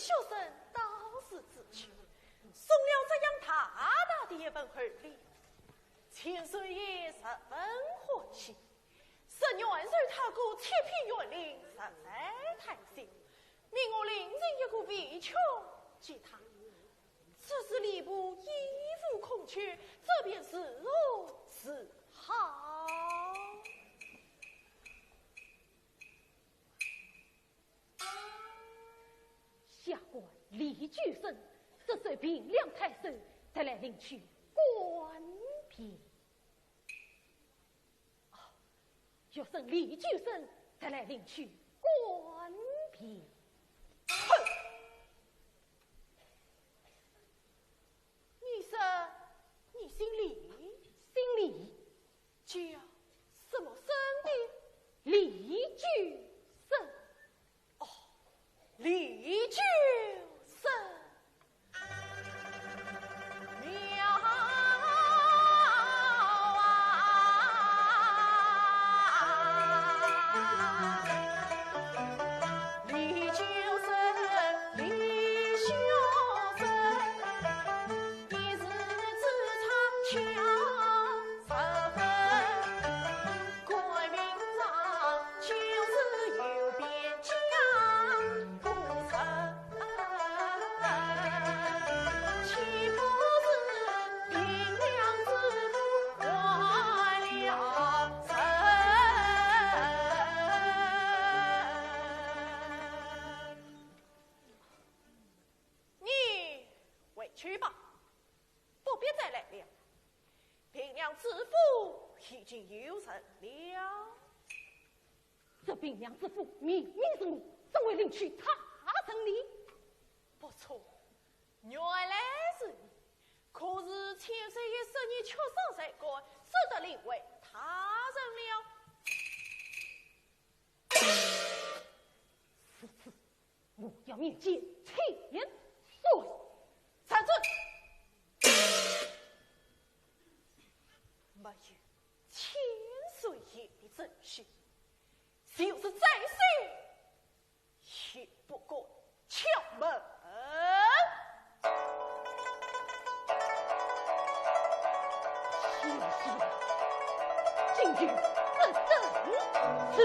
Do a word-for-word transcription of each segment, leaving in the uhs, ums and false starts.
学生到此之处，送了这样大大的一份厚礼，千岁爷十分欢喜，说阮寿他个七品县令实在贪心，命我另寻一个肥缺给他。只是吏部已无空缺，这便如何是好？ 下官李举升，这是平凉太守，特来领取官凭。哦，学生李举升，特来领取官凭。哼！你说你姓李？姓李。叫什么生的？李举升。 哦，李举升。 你回去吧，不必再来了。平凉知府已经有人了。这平凉知府明明是我，怎会领取他人呢？不错，原来是你。可是千岁爷说你缺少才干，只得另为他人了。如此， 我要面见千岁。站住！没有千岁爷的准许，就是宰相也不敢敲门。 谢谢，今日不正事。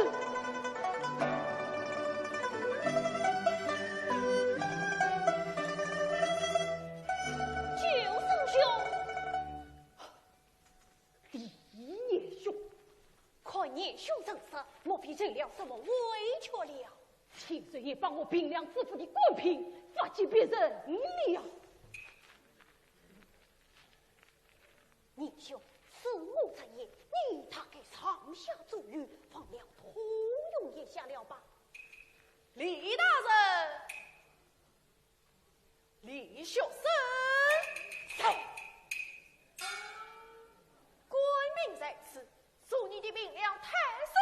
九师兄，李年兄，看年兄神色，莫非受了什么委屈了？千岁爷把我平凉知府的官凭发给别人了。 年兄，恕我直言，你大概上下左右放了通用眼下了吧？李大人，李学生在，官凭在此， 送你的平凉太守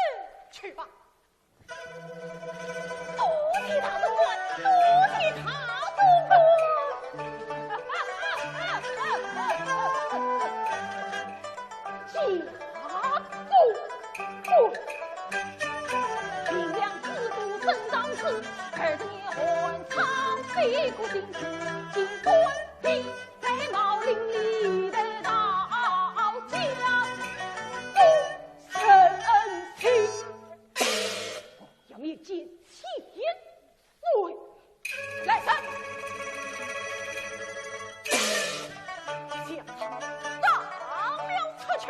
去吧。多谢大总管，多谢大总管。下官，平凉知府沈尚书，二十年寒窗，飞过金子，进官兵。 在茂林里的老家，不成亲。我要面见千岁。来人，将他打了出去。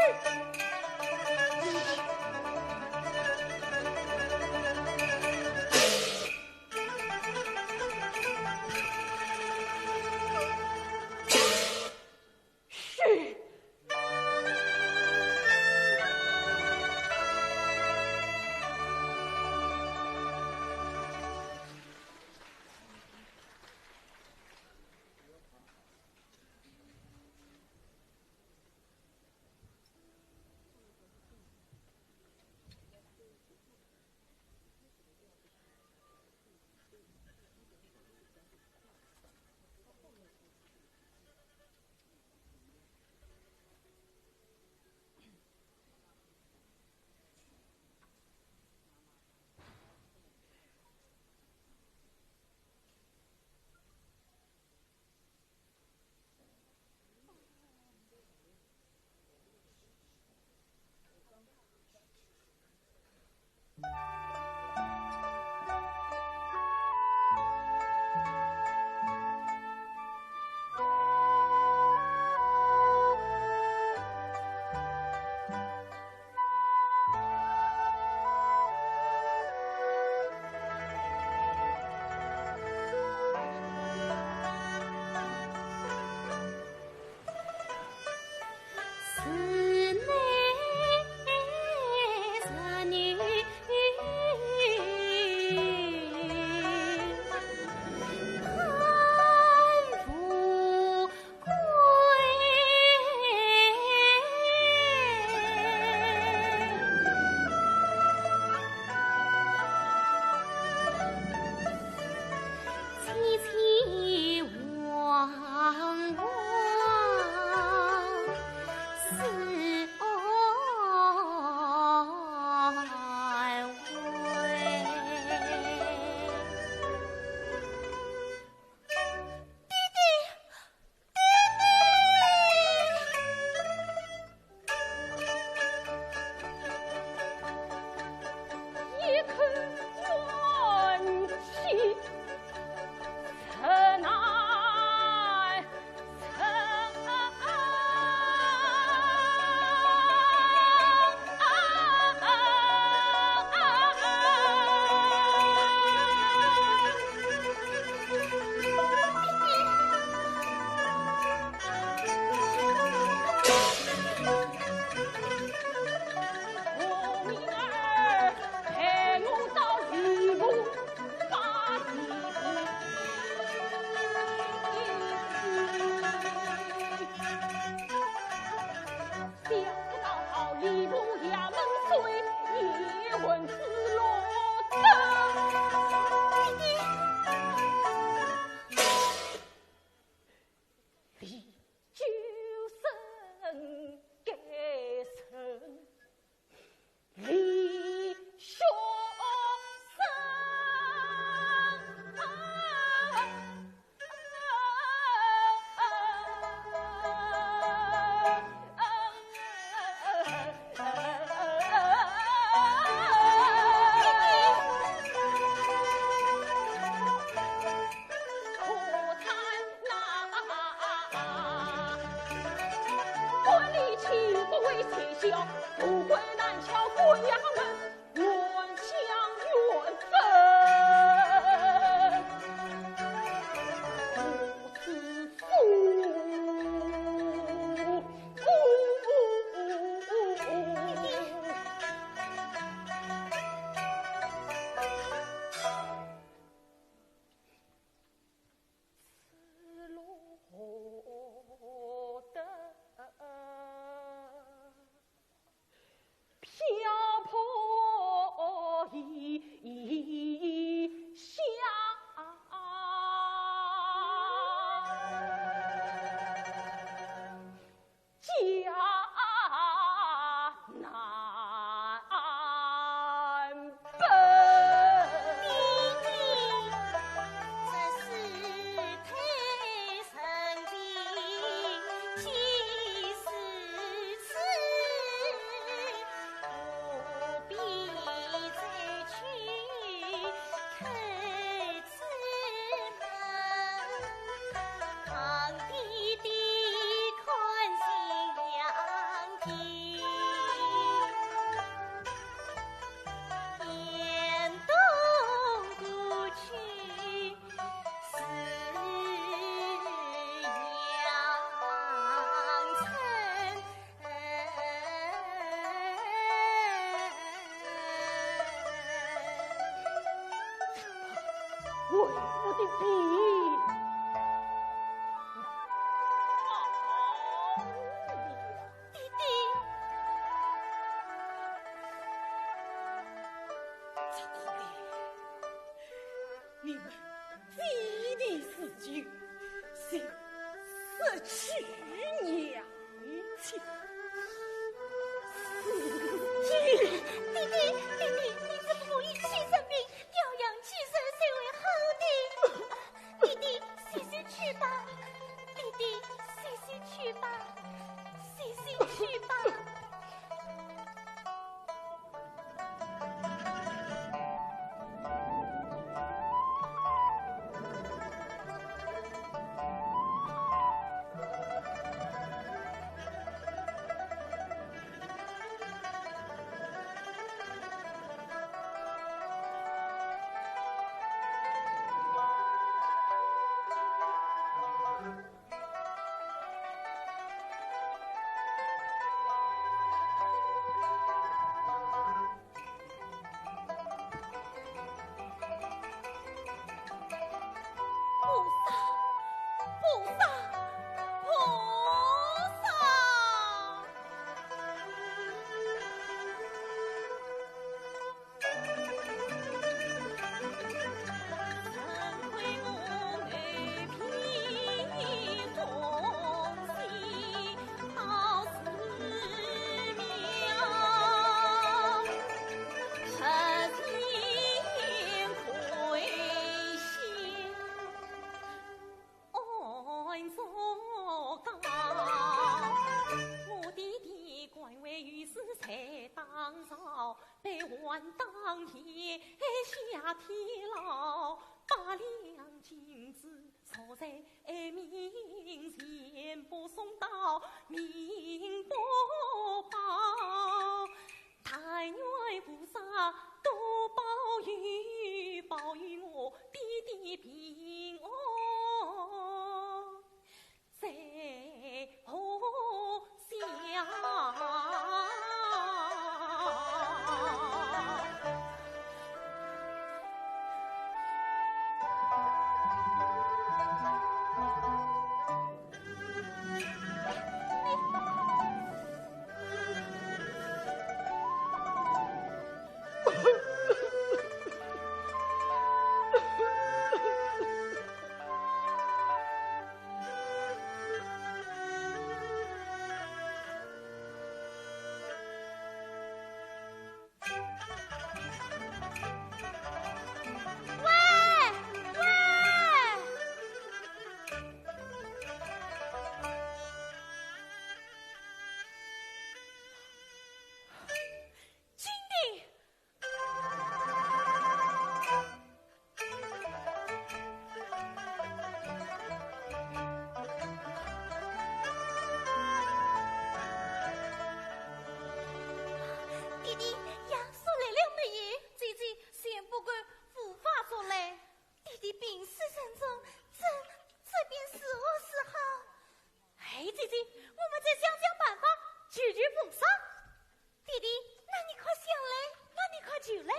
我的病。 弟弟，这个病，你们弟弟自己是失去娘亲。弟弟，弟弟，你怎么可以去生病？调养气色才会好的。弟弟，洗洗去吧。弟弟，洗洗去吧。洗洗去吧。 菩萨，菩萨，菩萨！喂，喂！金弟弟，药送来了没有？姐姐，先不敢，无法送来。弟弟病势深重，这，这便如何是好？哎，姐姐，我们再想想办法，求求菩萨。弟弟，那你快想来，那你快求来。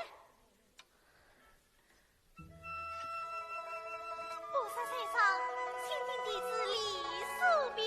菩萨在上，请听弟子李素萍。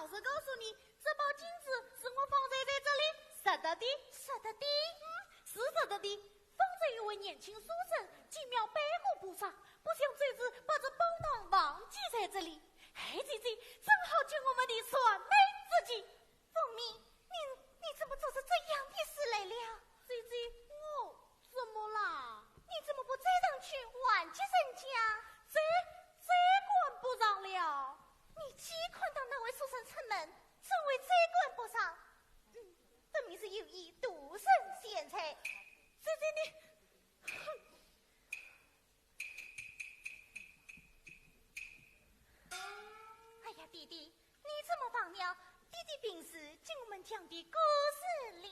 是告诉你，这包金子是我方才在这里拾得的。拾得的？嗯，是拾得的。方才有位年轻书生，精描百过布上，不想这次把这包囊忘记在这里。哎，姐姐，正好救我们的算命之际。凤鸣，你，你怎么做出这样的事来了？姐姐，我怎么啦？你怎么不追上去还给人家？这，这管不上了。你既看到那位书生出门，怎会追赶不上？嗯，分明是有意独身选才。姐姐你，哼！哎呀，弟弟，你怎么忘了弟弟平时给我们讲的故事了？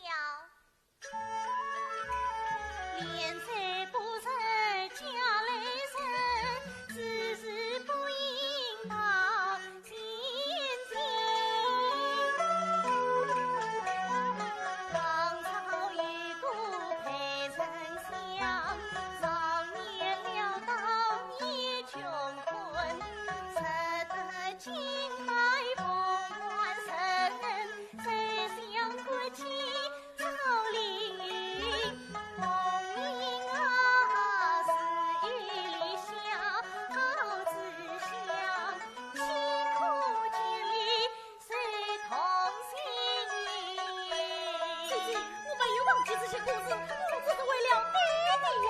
姐姐，我没有忘记这些故事，我只是为了爹爹呀。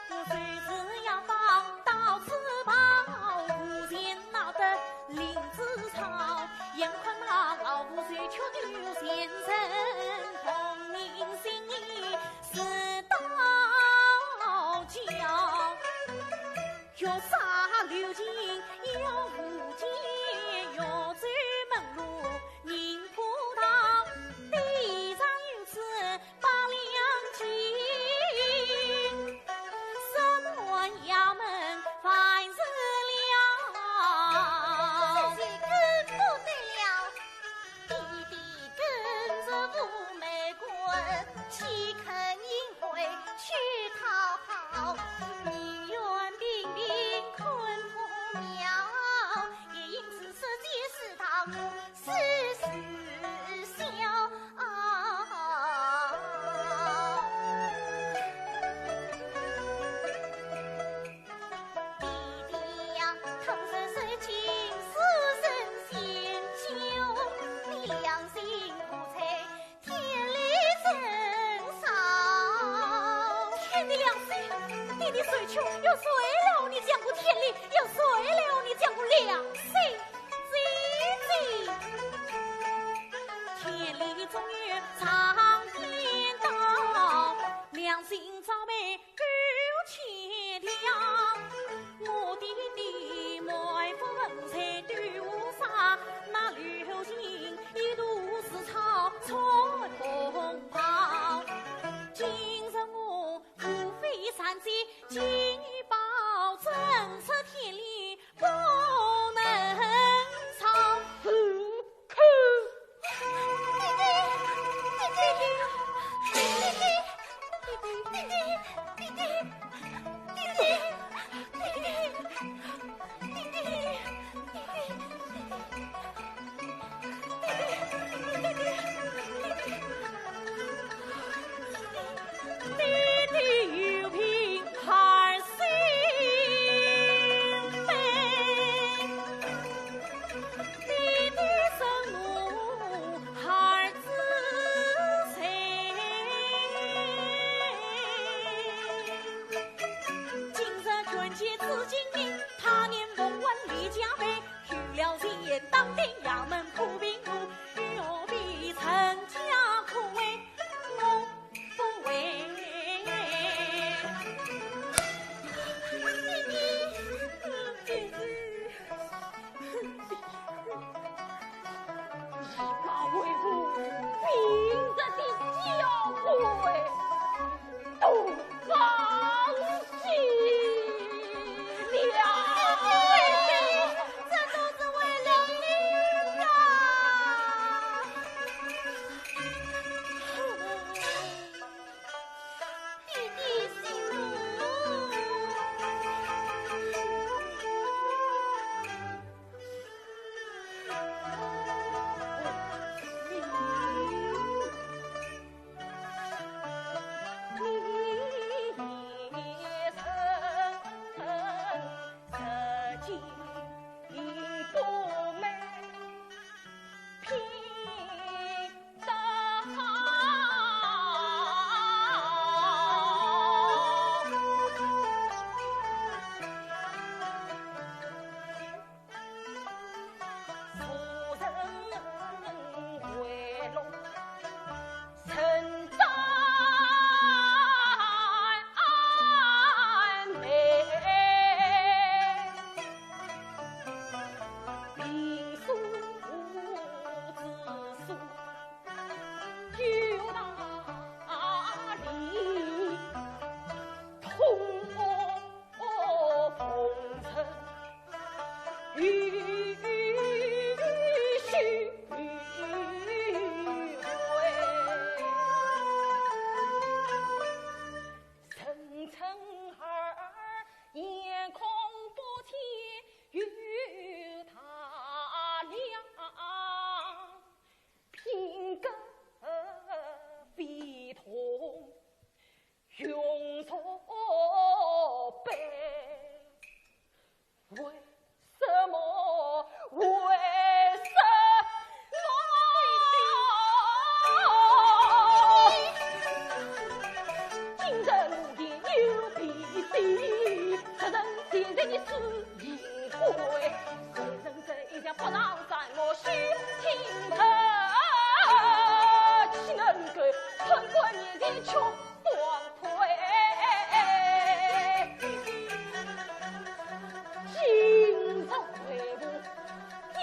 这是更不得了。 天地良心，爹爹虽穷，有谁料你讲过天理？有谁料你讲过良心？姐姐。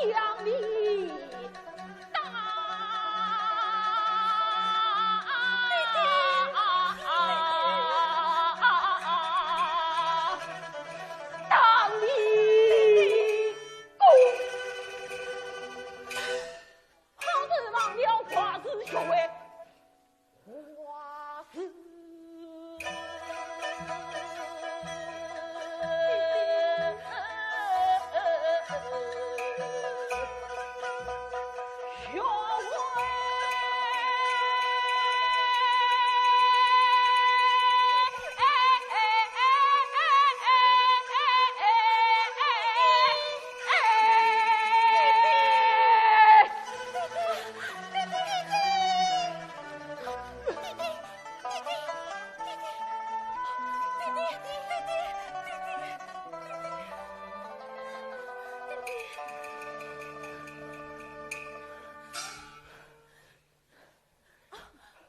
将你打。打你滚。好人忘了跨时学会。 花枝。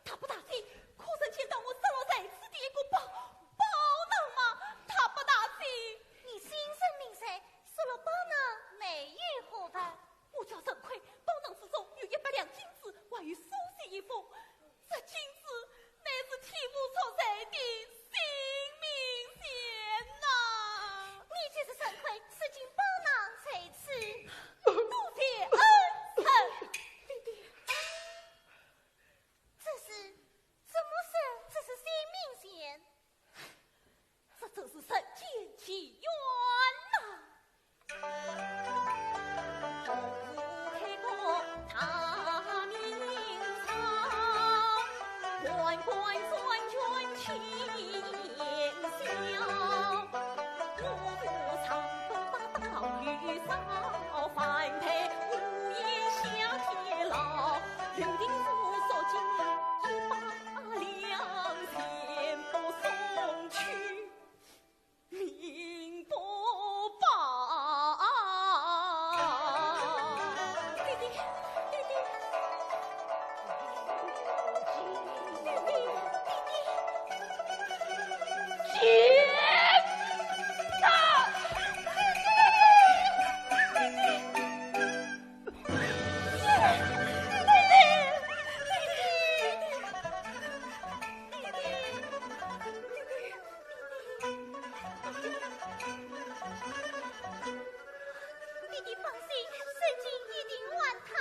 大伯大姐，可曾见到我失落在此地一个宝，宝囊吗？大伯大姐。你心神迷散，失落宝囊，没有何妨。我家幸亏宝囊之中有一百两金子，还有书信一封。这金子乃是替父出山的性命钱呐。你就是幸亏，如今宝囊在此，多谢恩人。这是，怎么说这是性命钱？这正是人间奇缘呐。你放心，如今一定还他。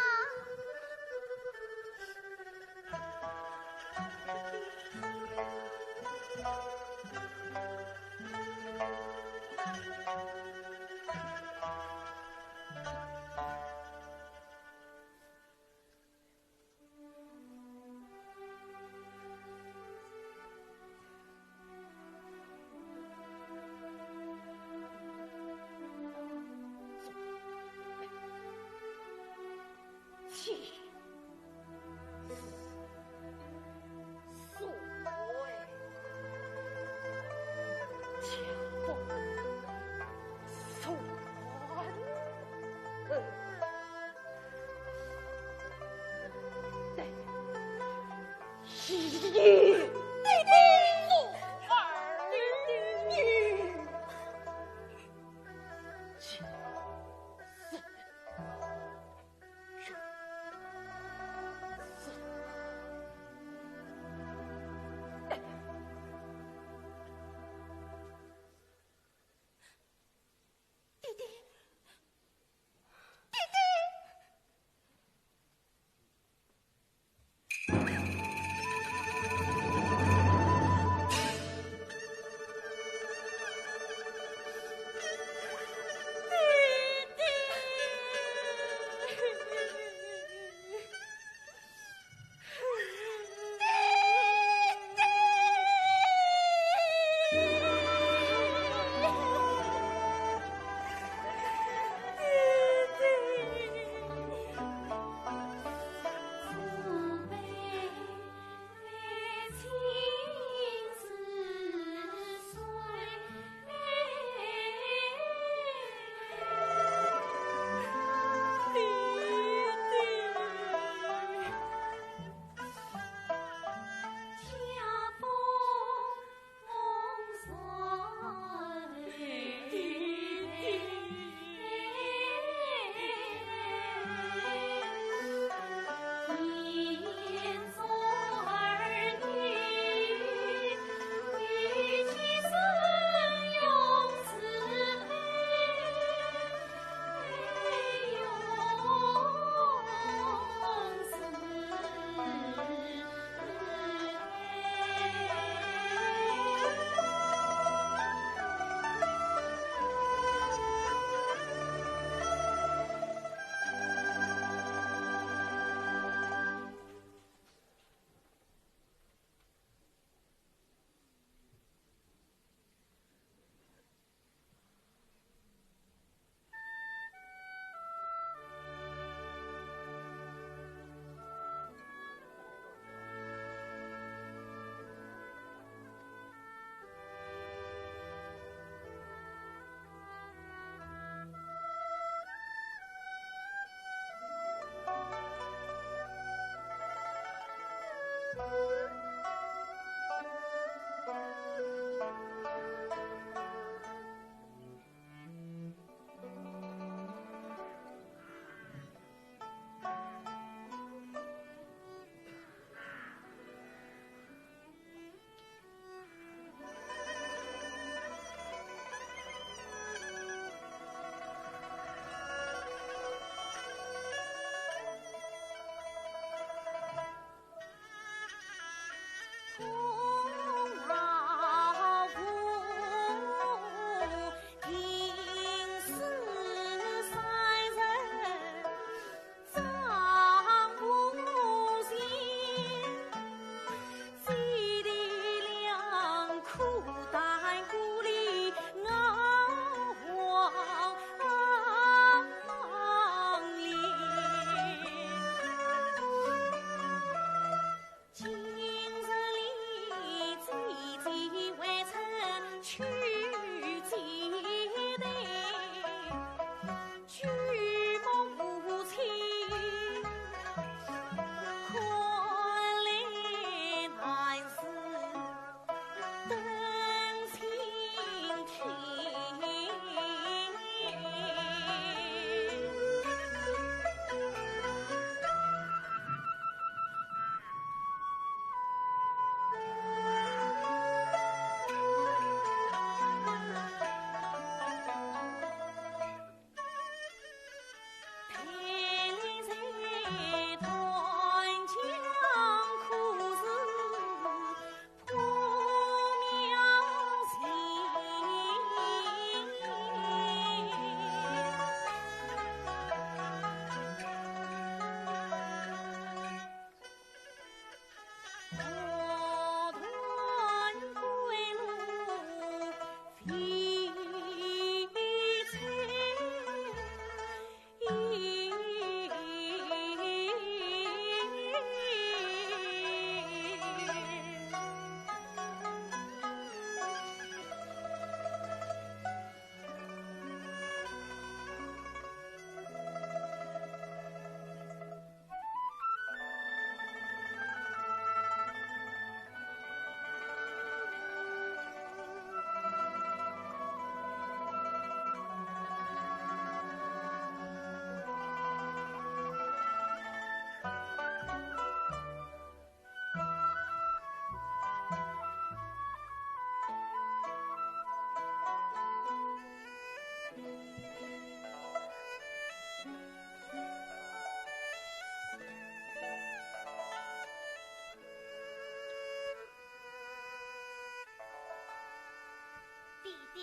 弟弟，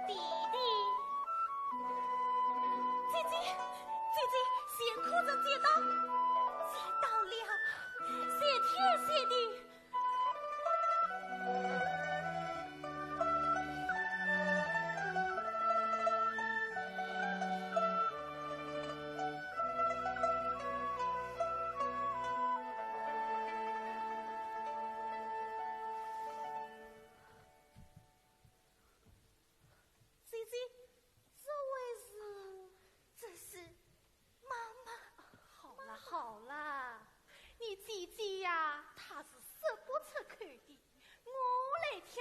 弟弟，姐姐，姐姐，谁哭着？姐到，姐到了，谢天谢地。 姐姐，这位是？这是妈妈。好了好了，你姐姐呀，她是说不出口的，我来替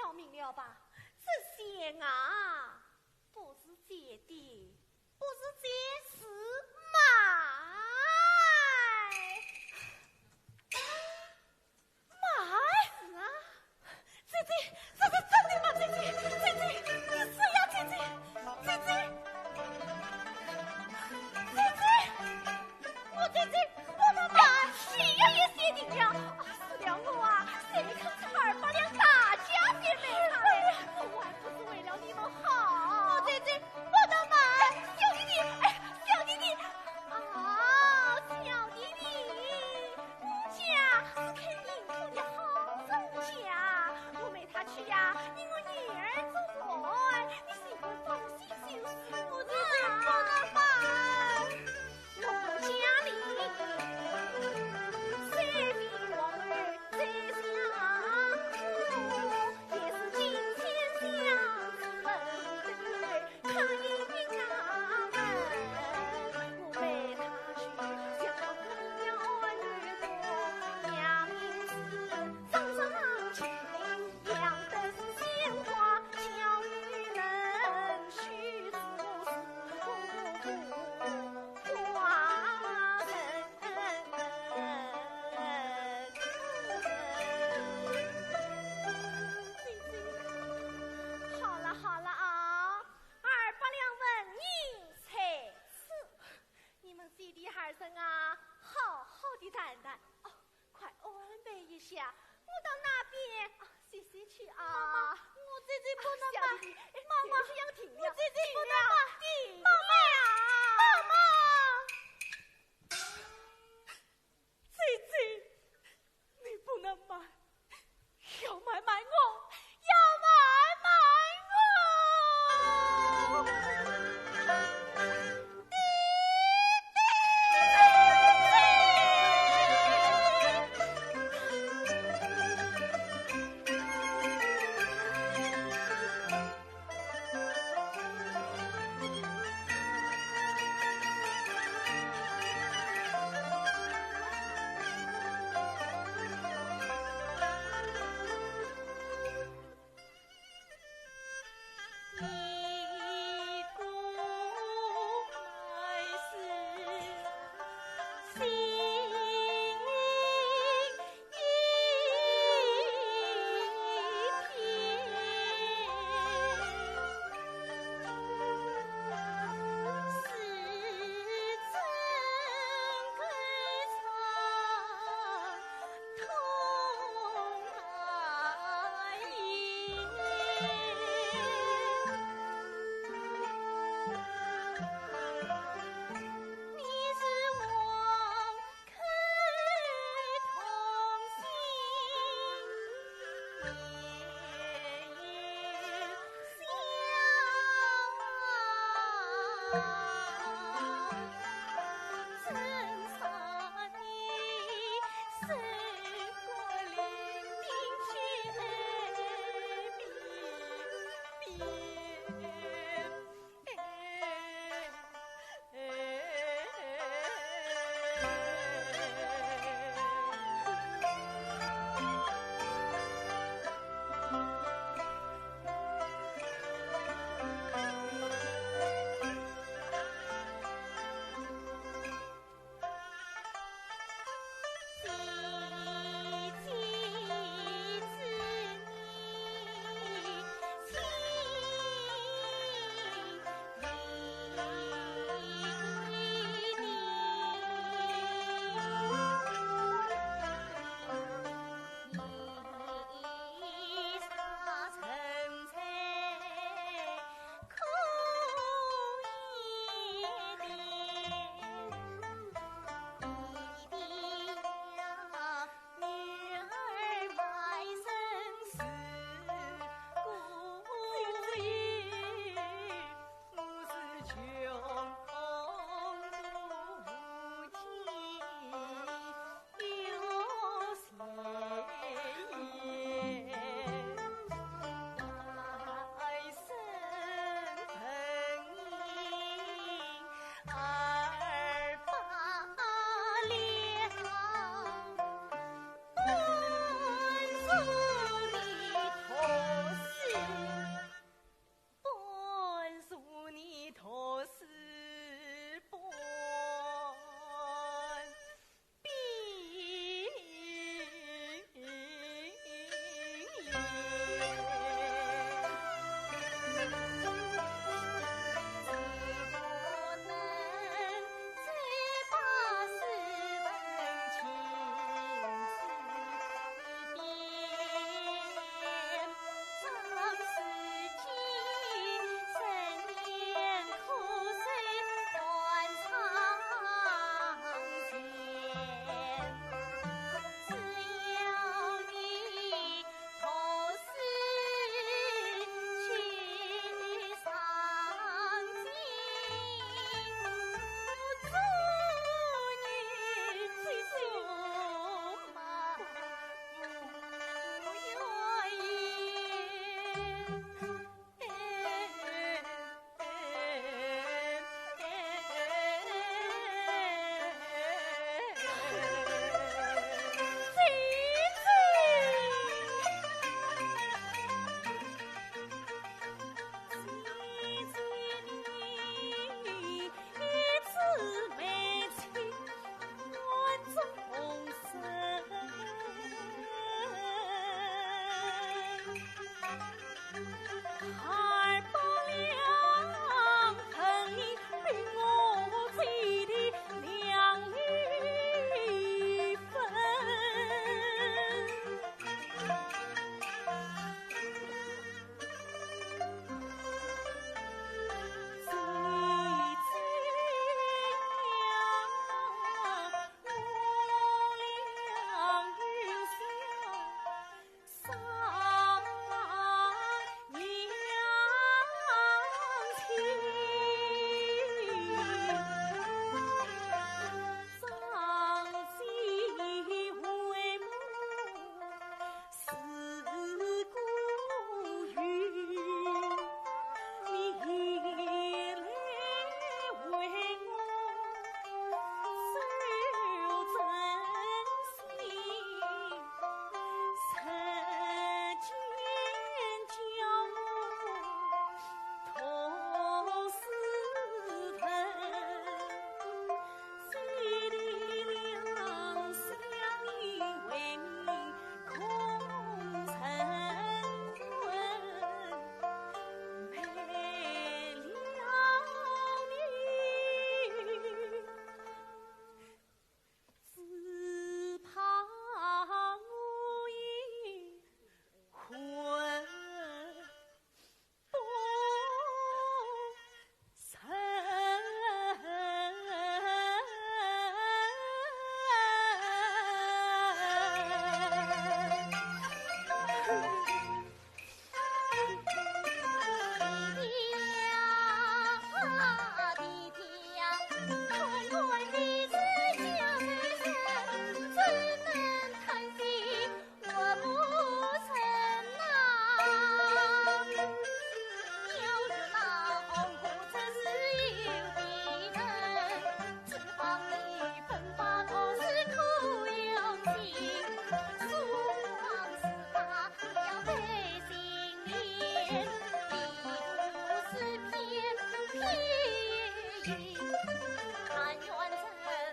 但愿这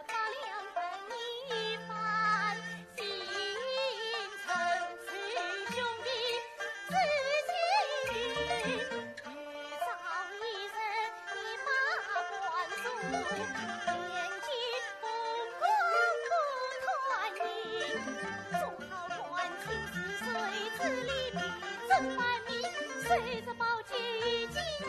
八两分一番，心诚是兄弟之情。有朝一日你把官做，年纪风光不断你，做好官亲是谁之理？怎办你谁这宝剑金牌？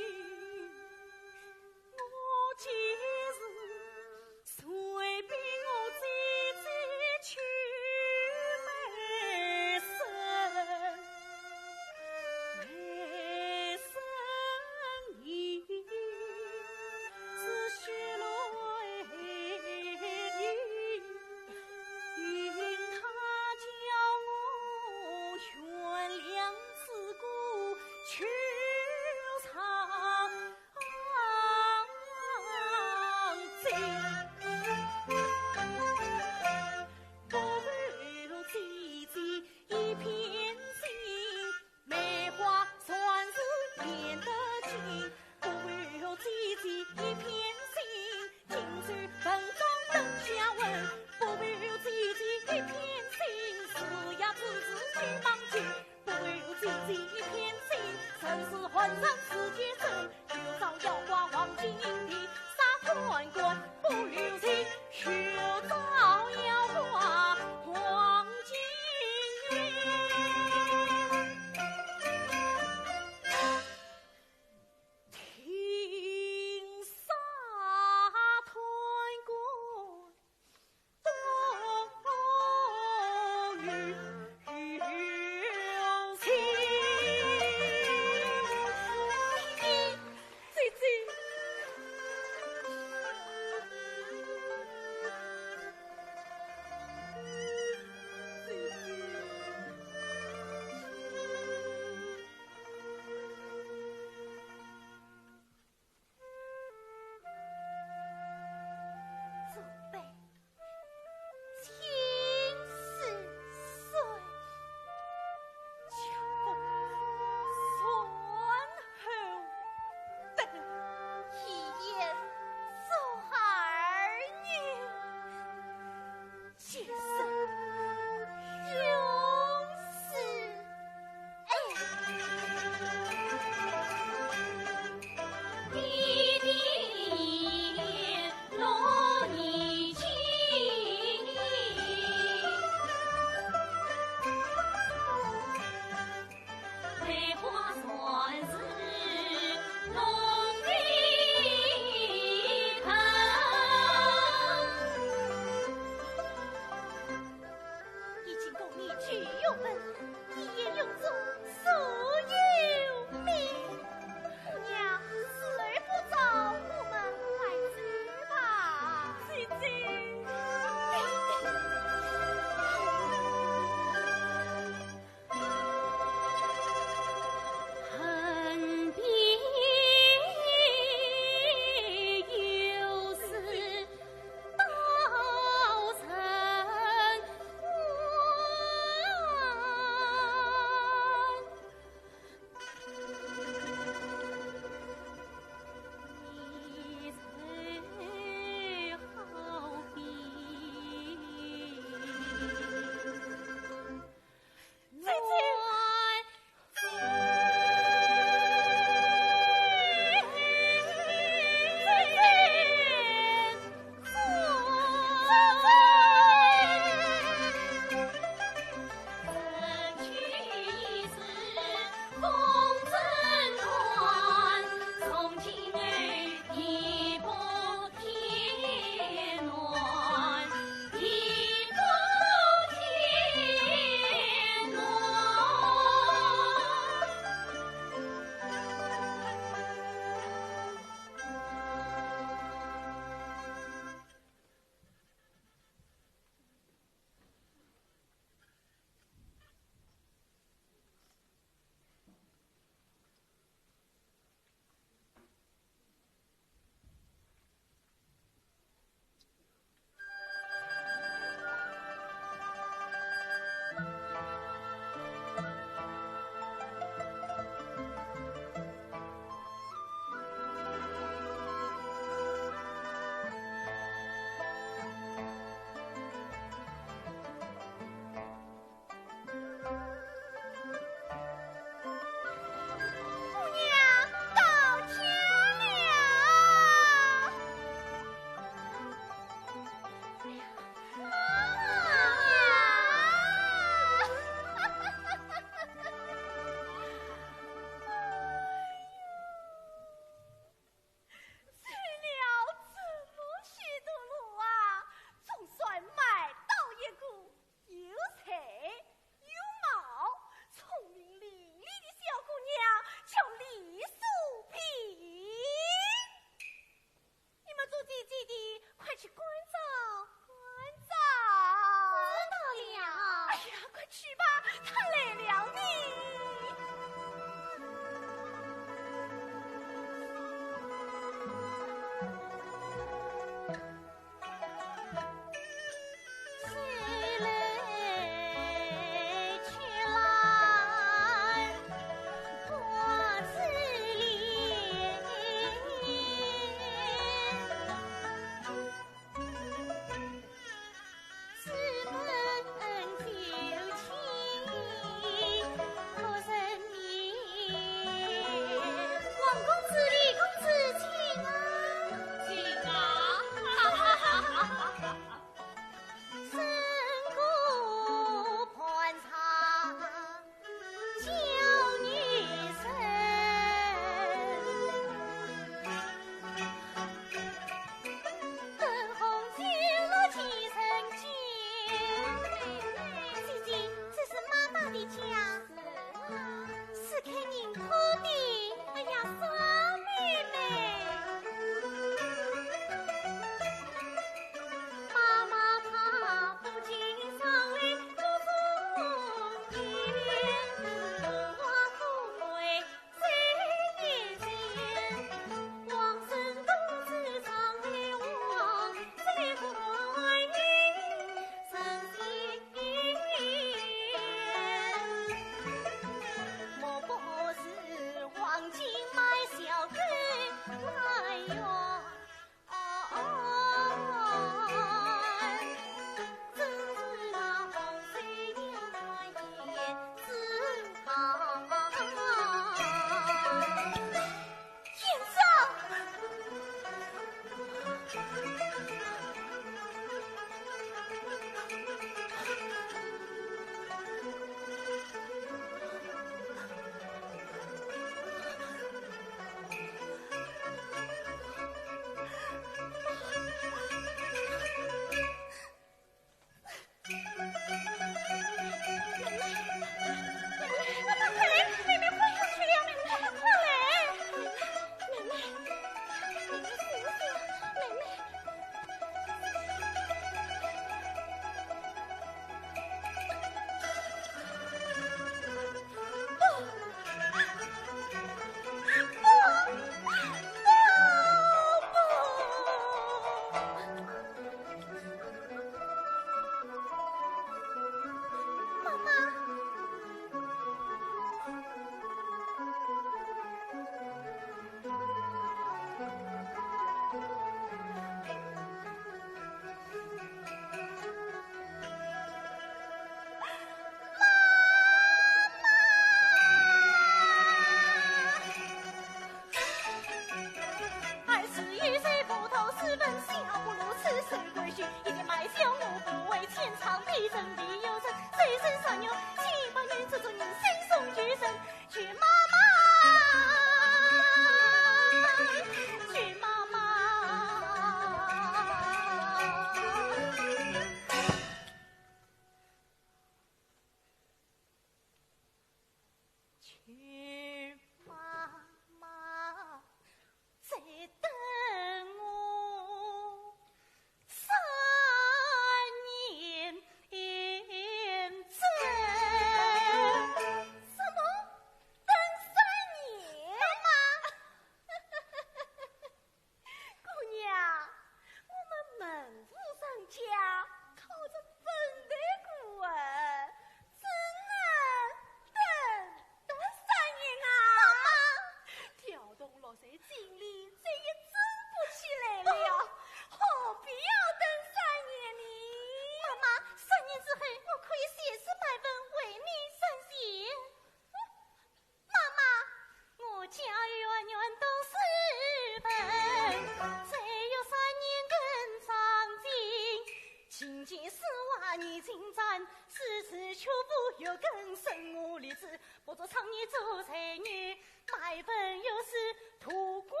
可无月根生我立志，不做商人做才女，卖粉又是图光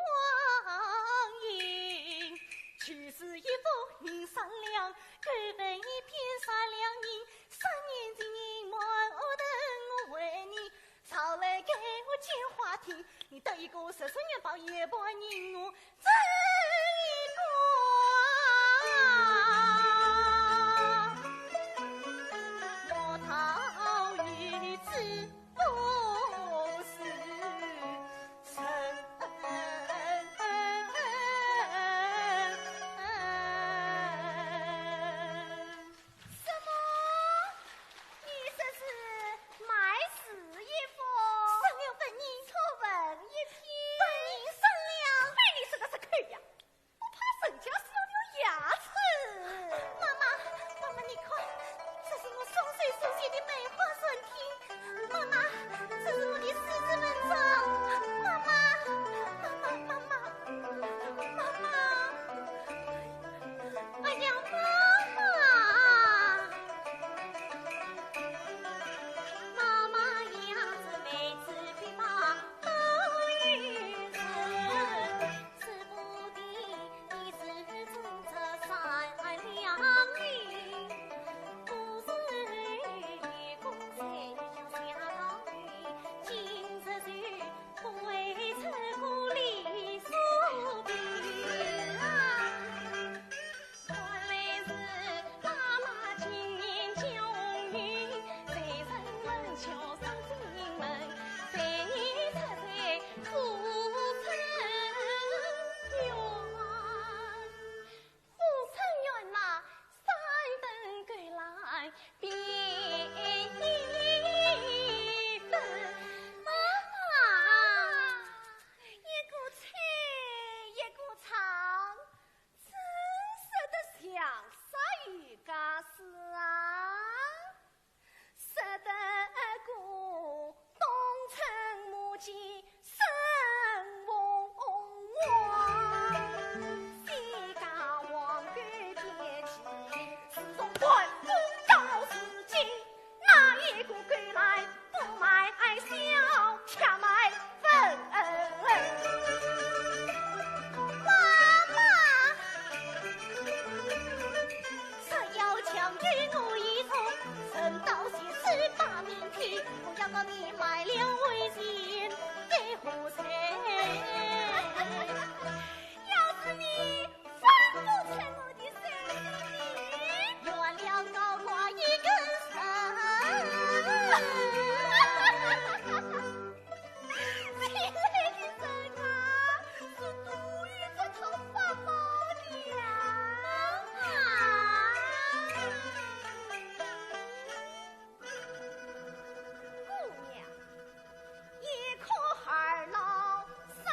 阴。去时一幅银三两，狗粉一片三两银，三年前你满屋等我为你，找来给我见花厅，你得一个十岁元宝也不认我，这一个莫道一次不是人。什么？你说是卖字一幅？十两粉银。出文一篇？白银三两。亏你是个石头呀，不怕人家是要掉牙齿。妈妈，妈妈，你看，这是我双手书写的梅花纶帖。妈妈，这是我的诗词文章。妈妈，妈妈，妈妈，妈妈。 哎呀，妈妈！妈妈，一个吹，一个唱， 真说得像煞有介事啊。说得个东村母鸡生凤凰，西家黄狗变鸡，自从关公到如今， 哪一个敢来不卖笑，却卖粉？妈妈，只要强于我一种，人道是十八名天，不要告你卖了为情的祸水。 要是你翻不出我的手心，原谅高官一个人。这类的人啊，是多有这套法宝的呀。姑娘， 一棵二老三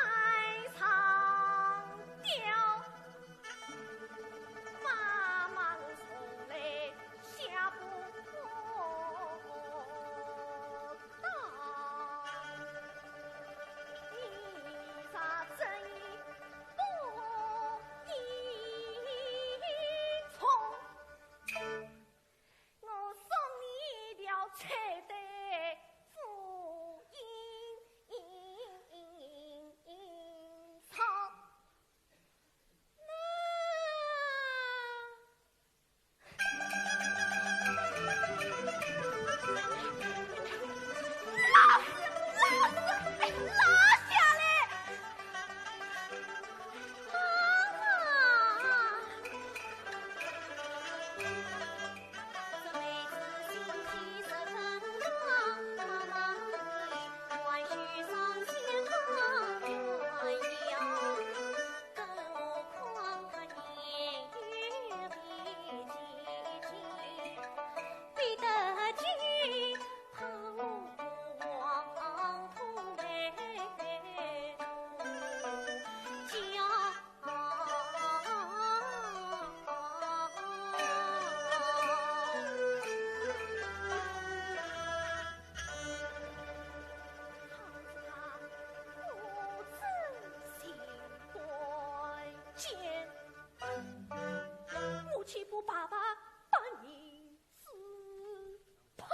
上吊，妈妈我从来下不到。你若真意不依从， 我送你一条绸缎蓑衣裳。那……老实，老实，哎，拿下来！ 我岂不白白把银子抛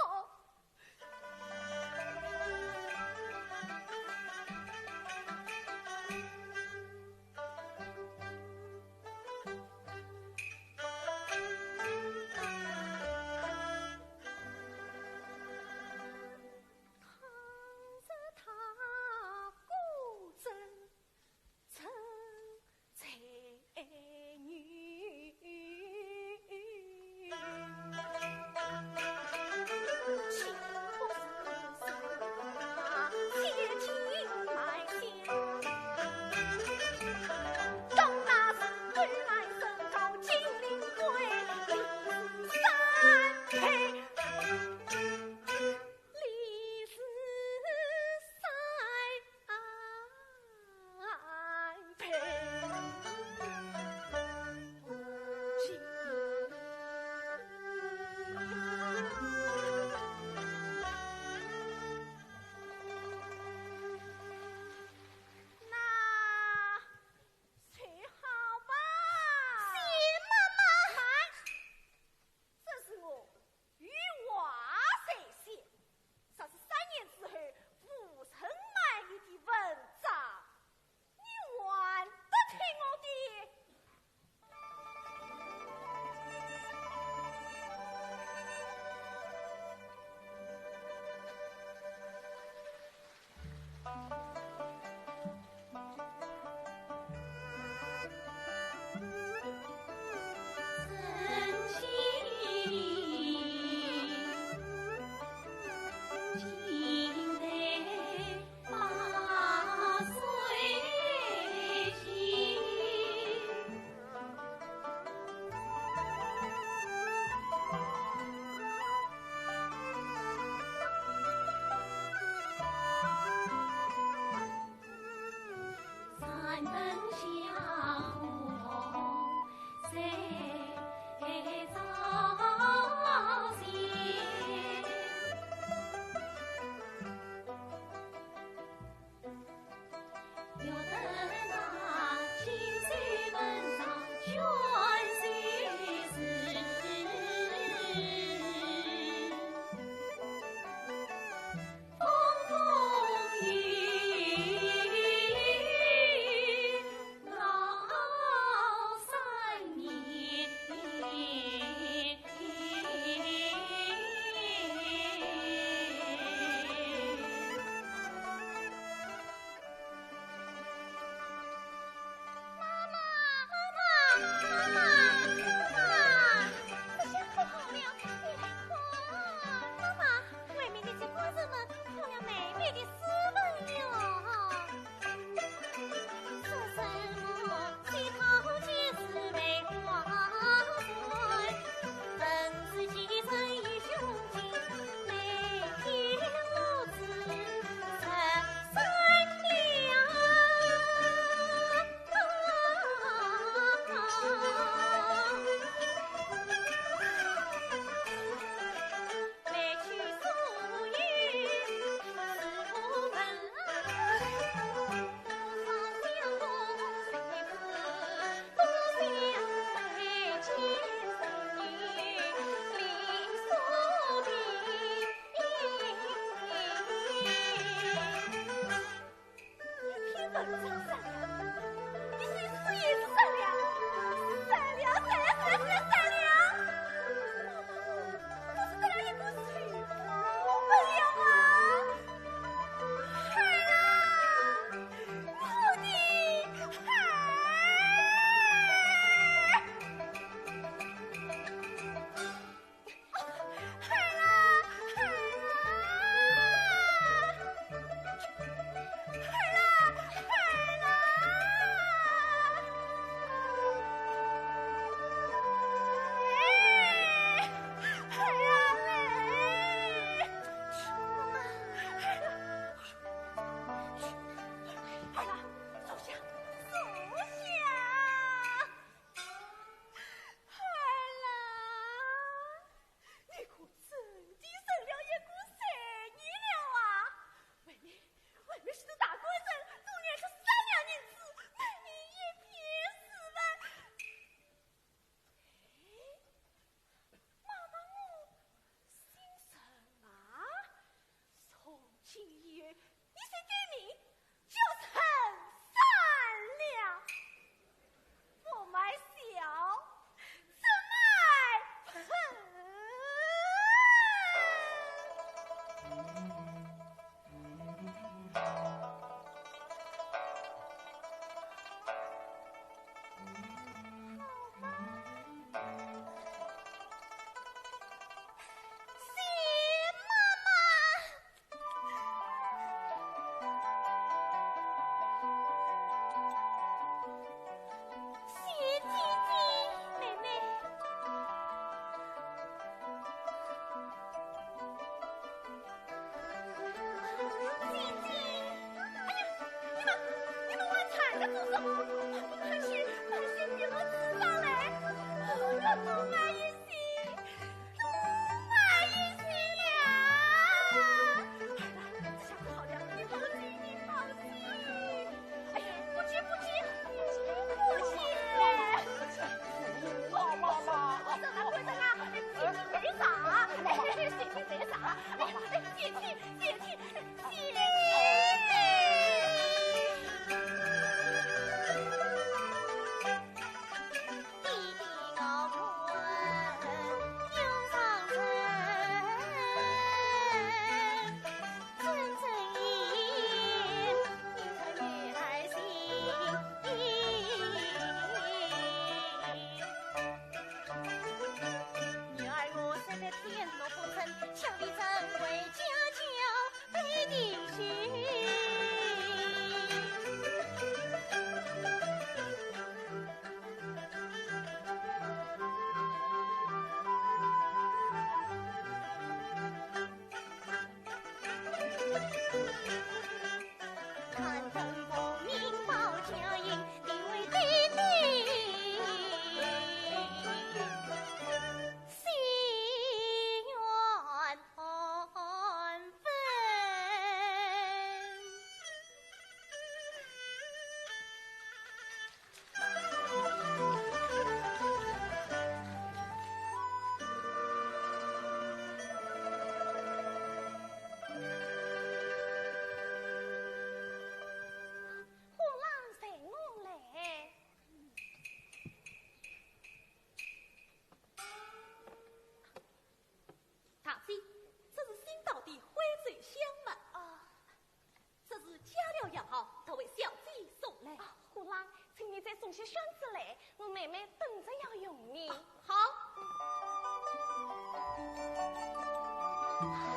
送些扇子来，我妹妹等着要用呢。好。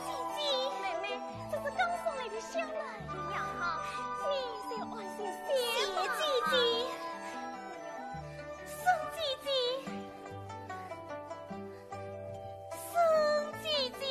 姐姐，妹妹，这是刚送来的香兰，你养好，你就安心些吧。谢姐姐。送姐姐。送姐姐。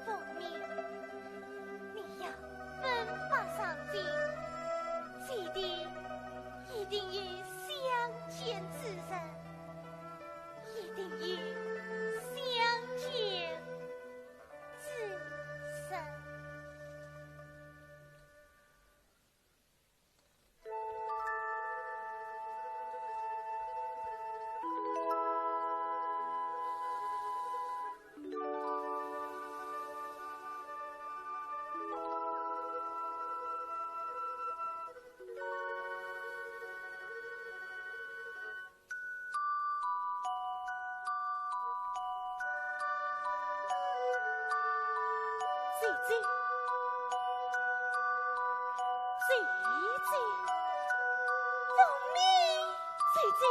凤鸣，你要奋发上进，姐弟一定有相见之日，一定有相见之日。姐姐，姐姐，凤鸣，姐姐。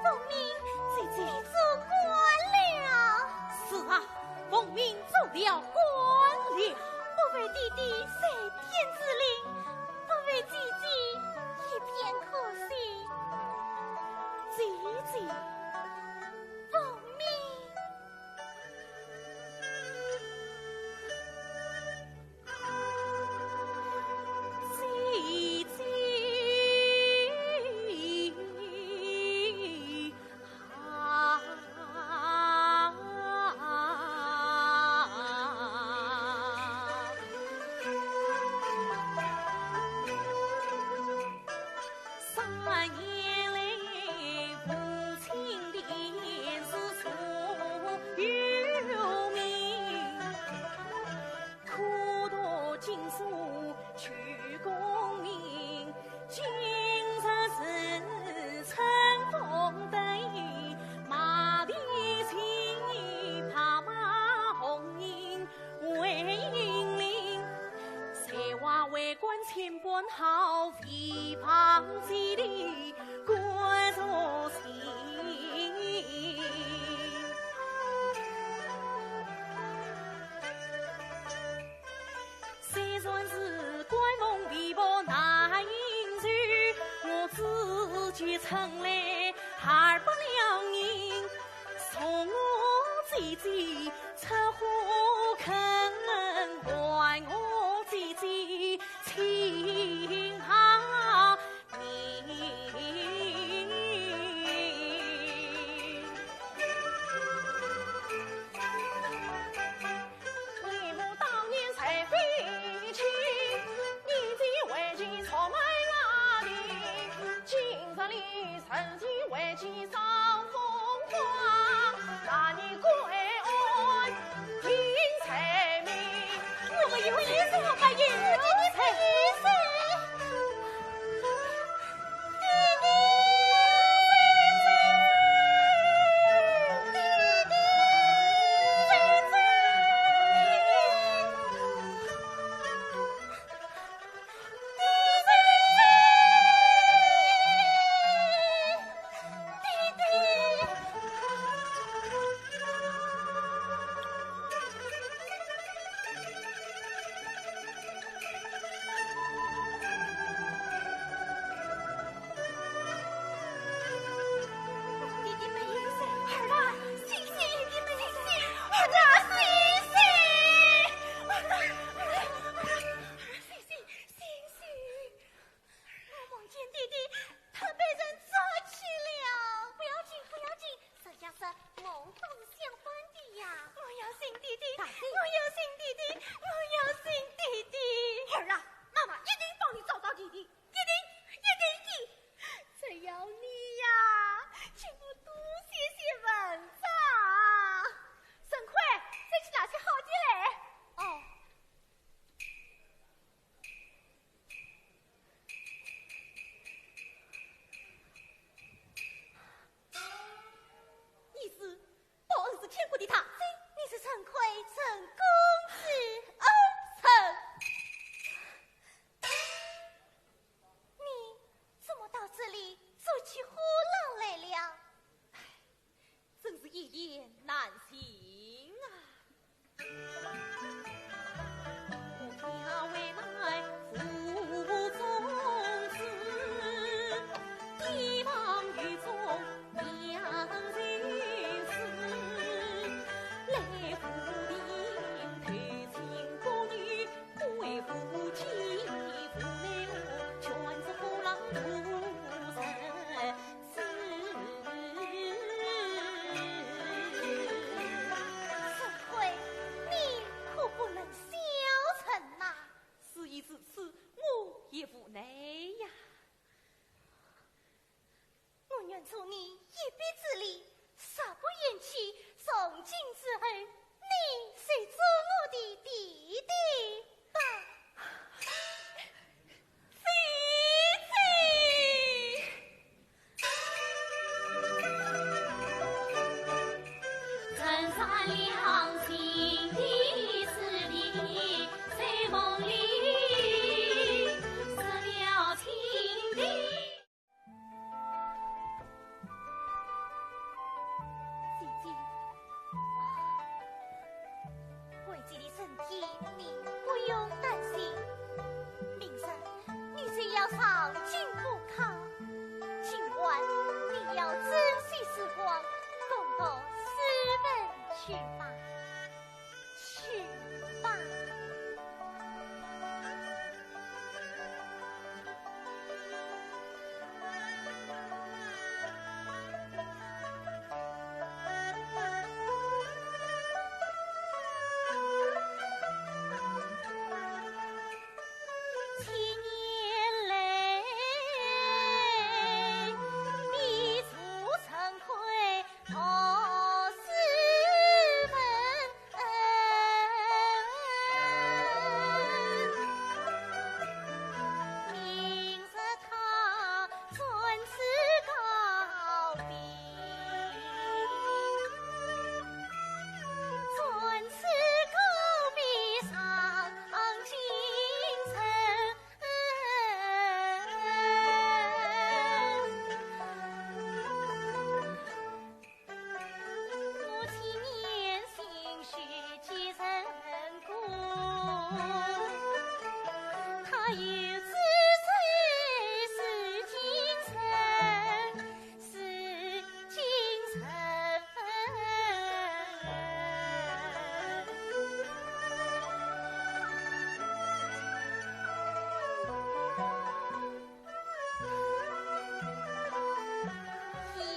凤鸣，姐姐，你做官了。是啊，凤鸣做了官了。不为爹爹在天之灵，不为姐姐一片苦心。姐姐，凤鸣。好飞旁千里观潮汐。虽然是观梦琵琶难应酬，我只觉春来二百两银，送我姐姐出花坑，还我姐姐 清好命。李牧当年才被弃，年纪为其草满华林。今日里 人间为其少风华，那年归案定罪名。我们有一死，我们有一死。弟弟没事，儿啊，醒醒，弟弟没事，儿啊，醒醒，儿啊，儿啊，儿啊，醒醒，醒醒。 我梦见弟弟，他被人捉去了。不要紧，不要紧，人家说梦都是相反的呀。我要寻弟弟，大姐。我要寻弟弟，我要寻弟弟。儿啊，妈妈一定帮你找到弟弟，一定，一定的。只要你呀，替我多写些文章。沈坤，再去拿些好的来。哦。 你是报恩是天国的大姐，你是陈魁陈公子恩人。你怎么到这里做起和尚来了？唉，真是一言难尽啊。 沈魁，你可不能消沉呐。事已至此，我也无奈呀。我愿助你一臂之力，若不延期，从今之后，你就做我的弟弟吧。 姐姐，为姐的身体，你不用担心。明日你就要上京赴考，今晚你要珍惜时光，攻读诗文去吧，去吧。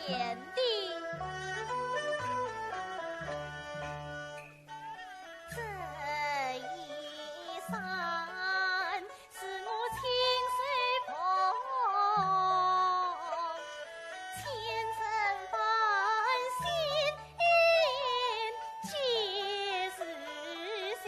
贤弟，这一山是我亲手捧，千层万心皆是心。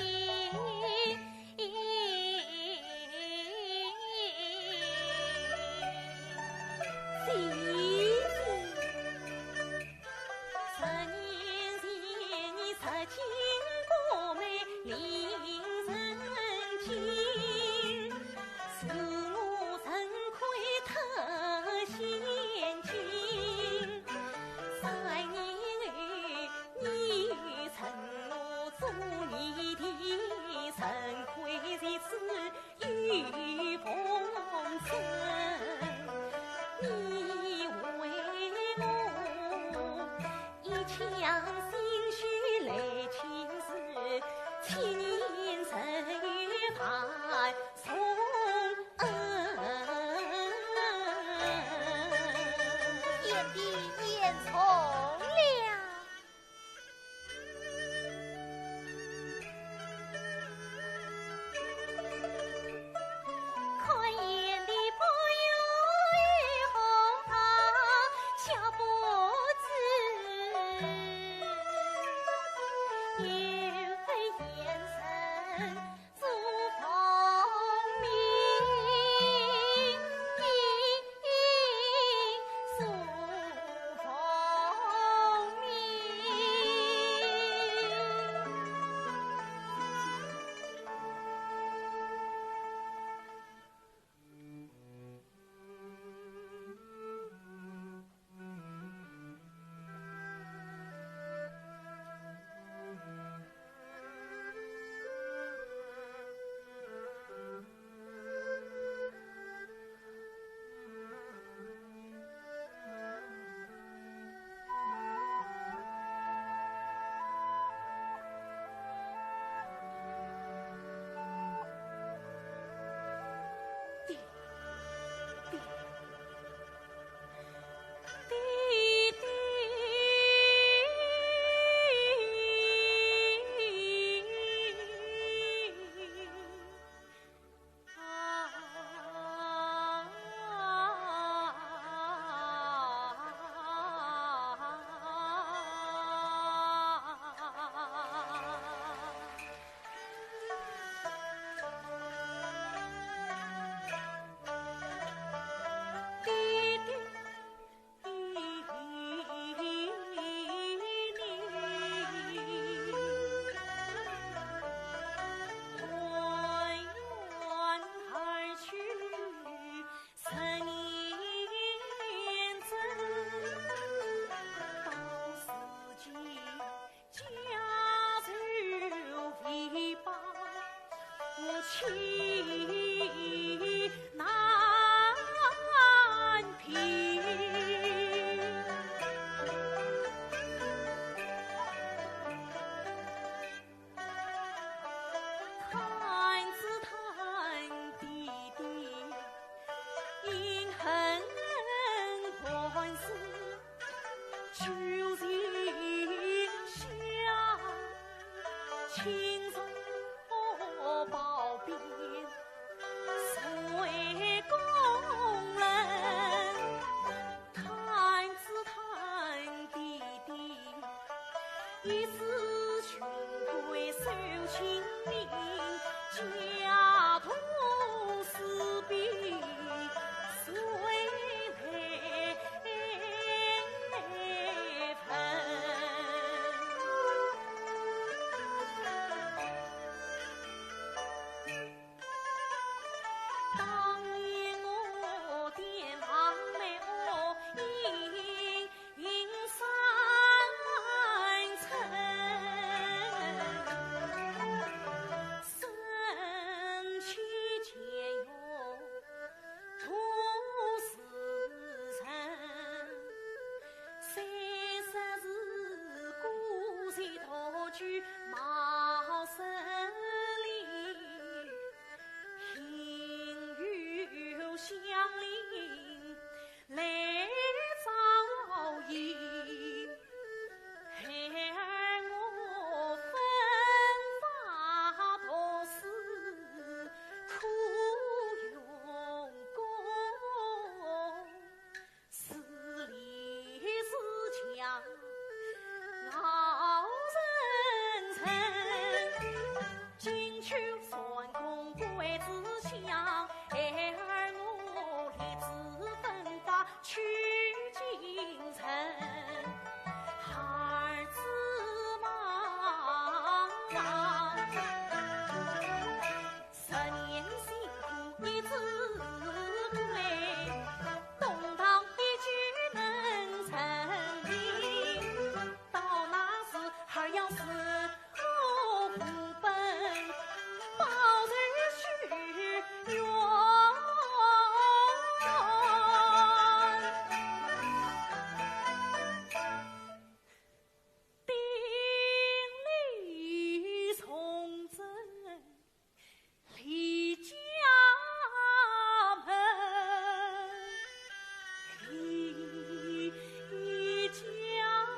贤弟言重了。三公关之下，孩儿我立志奔发去京城，孩儿之望啊，十年辛苦一枝桂，东堂一举能成名。 到那时，孩儿要是不奔，报仇雪冤。顶礼崇祯 立家门，立家门。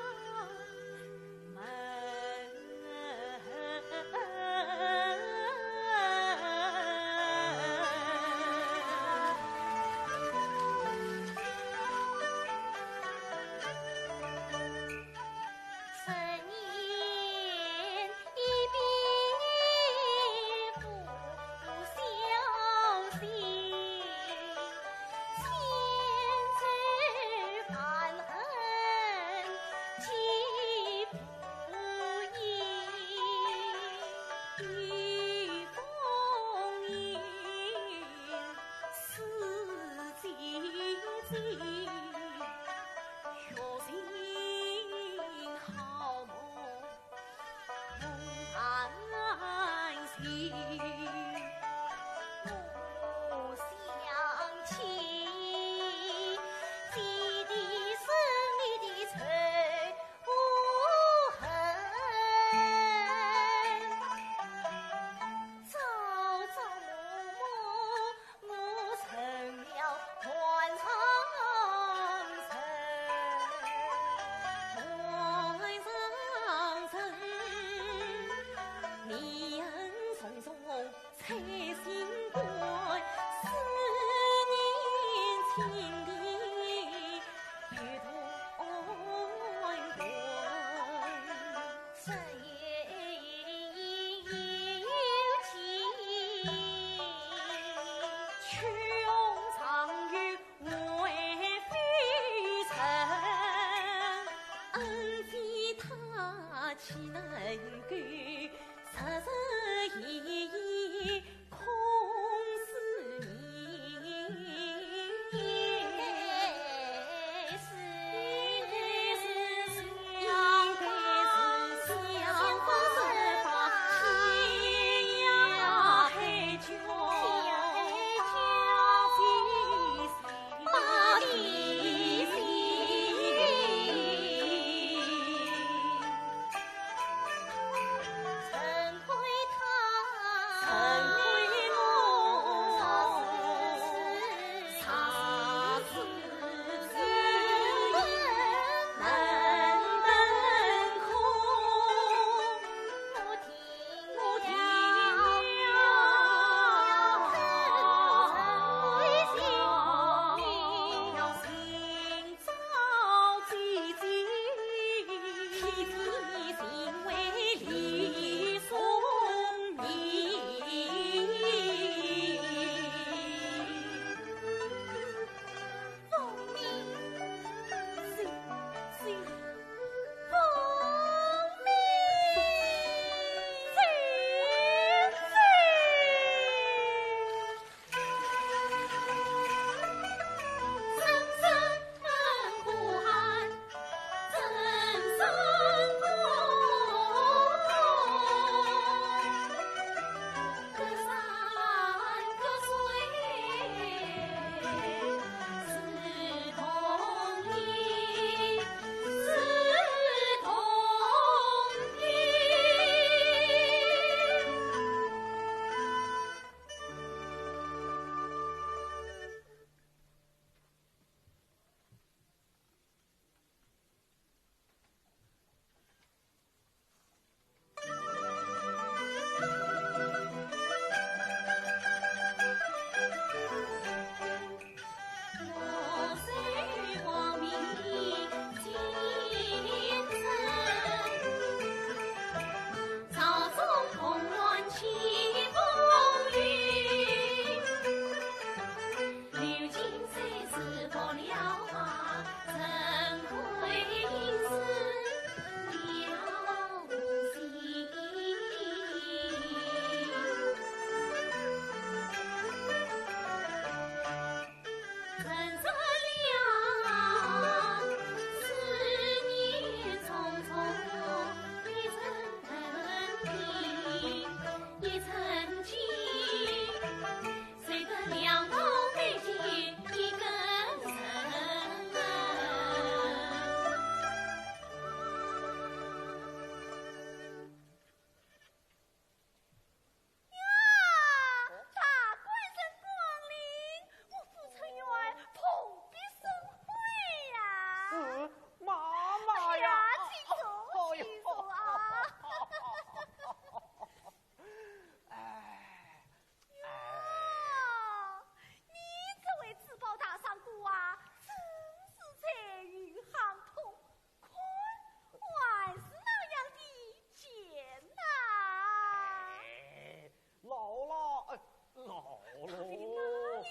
好了。到底哪里？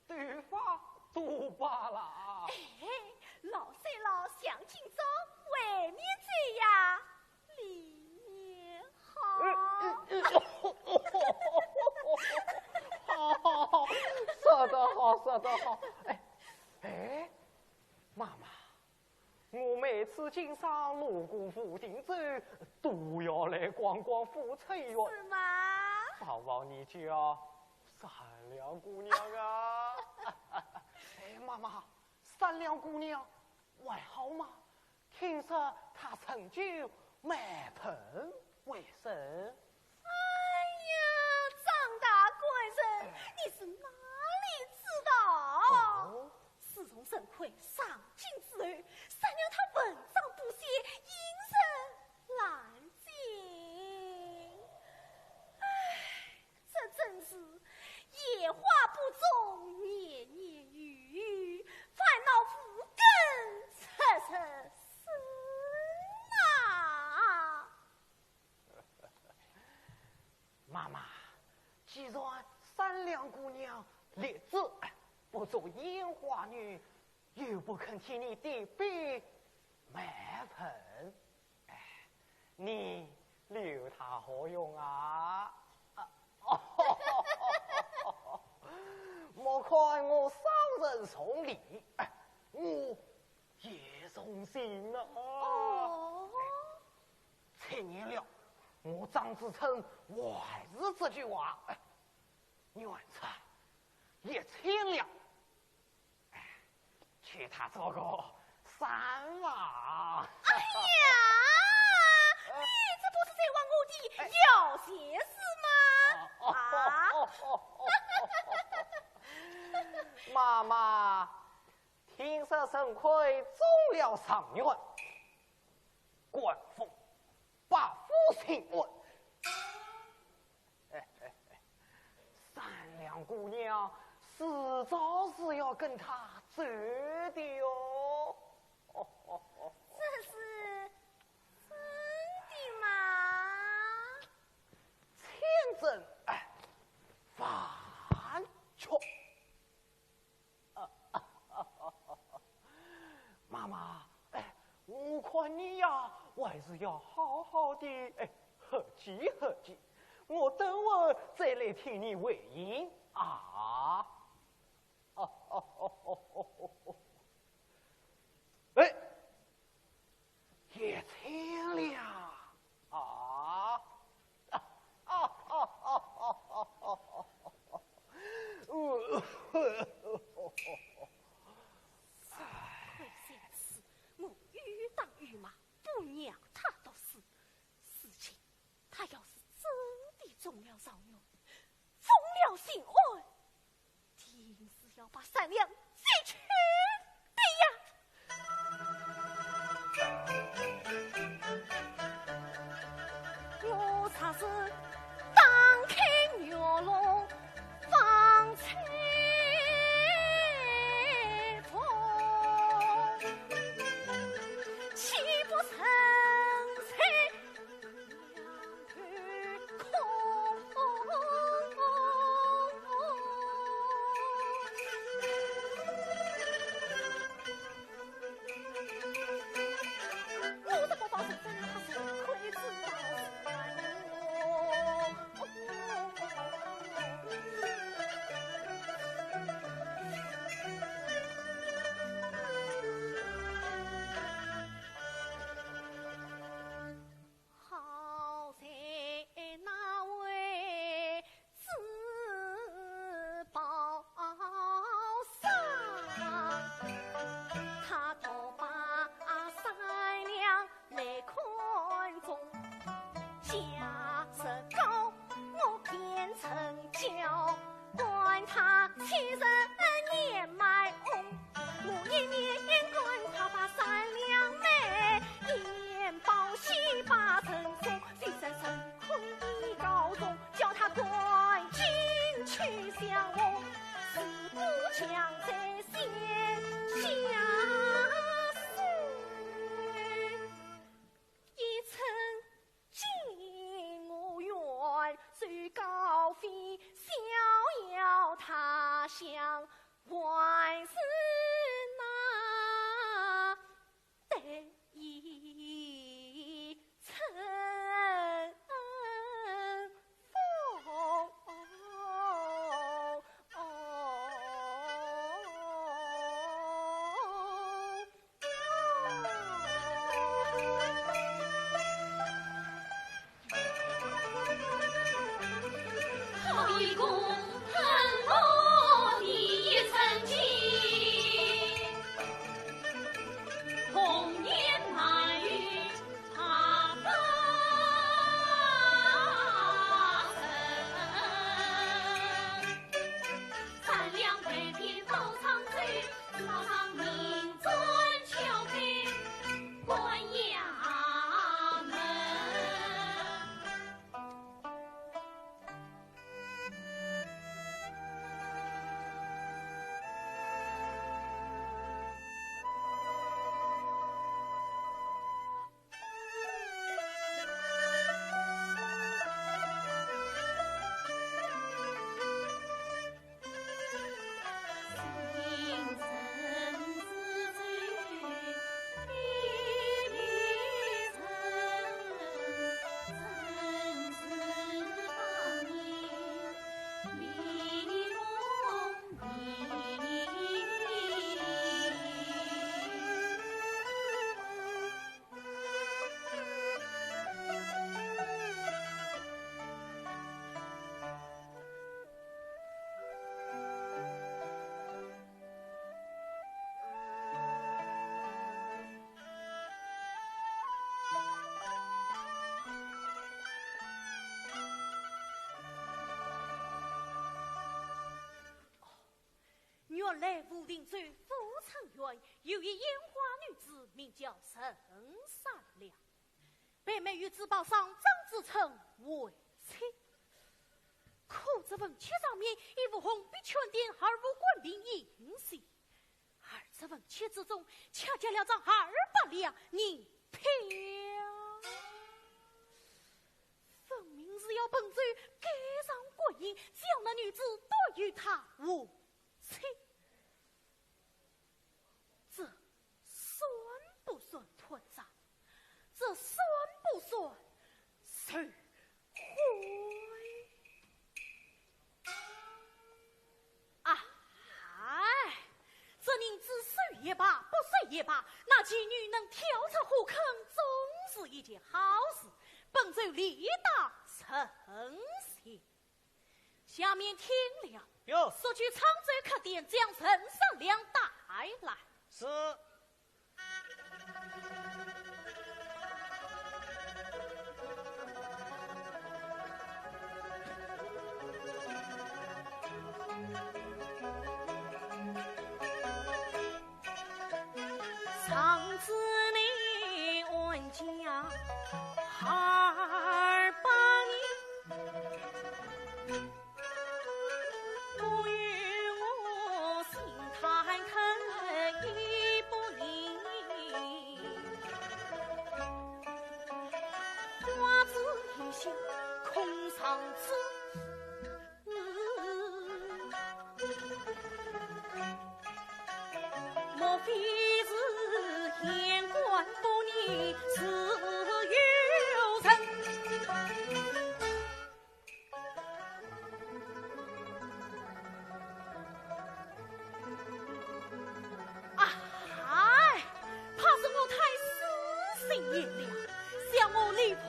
哎，头发多罢了。哎，老岁老向今朝，外面走呀，里面好。哎，哎，哎，好，好，好，说得好，说得好。哎，哎，妈妈， 我每次经商路过富定洲，都要来逛逛富春园。是吗？宝宝你叫善良姑娘啊。哎，妈妈，善良姑娘还好吗？听说她曾经卖盆为生。哎呀，张大官人，你是哪里知道？哦。 自从沈坤上京之后，善良她文章不写，隐忍难尽。唉，这真是夜话不终，年年有余，烦恼无根出身啊！ 妈妈，既然善良姑娘立志不做烟花女，又不肯替你点笔卖盆，哎，你留她何用啊？啊，莫看我商人重利，哎，我 也重情啊。哦。七年了，我张子成还是这句话，哎，原则一千两，哎，替她做个三房。哎呀，你这不是在问我的要钱是吗？啊？妈妈， 听说沈坤中了状元，官封，百户千万。哎，哎，哎，善良姑娘迟早是要跟他走的哟。这是真的吗？千真万确。 妈妈，哎，我看你呀，还是要好好的，哎，合计合计，我等会再来替你回音啊。哎， 一千两啊！沈坤想是我欲打欲骂，不让他读书。如今他要是真的中了状元，封了县尹， 定是要把善良摘去的呀。我若是打开玉龙放春风，岂不成才 好在那位朱宝生，他倒把善良来看中。假使高，我便成交，管他七十年卖翁。 我一面赶快把善良卖，一包喜把人送，虽然沈坤已高中，叫他赶紧去相逢，事不将在先下手。一寸金我愿，手高飞原来武亭州富春县有一烟花女子，名叫陈三娘，被卖于珠宝商张子成为妻。可这文契上面一幅红笔圈点，二幅官凭印信，而这文契之中恰夹了张二百两银票，分明是要本州盖上官印，将那女子夺与他为妻。这算不算断账？这算不算受贿？啊，哎，这银子收也罢，不收也罢，那妓女能跳出火坑，总是一件好事，本州理当称谢。 下面听了，有。速去沧州客店，将陈三娘带来。是。啊，哎，怕是我太死心眼了，想我李凤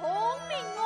鸣哦。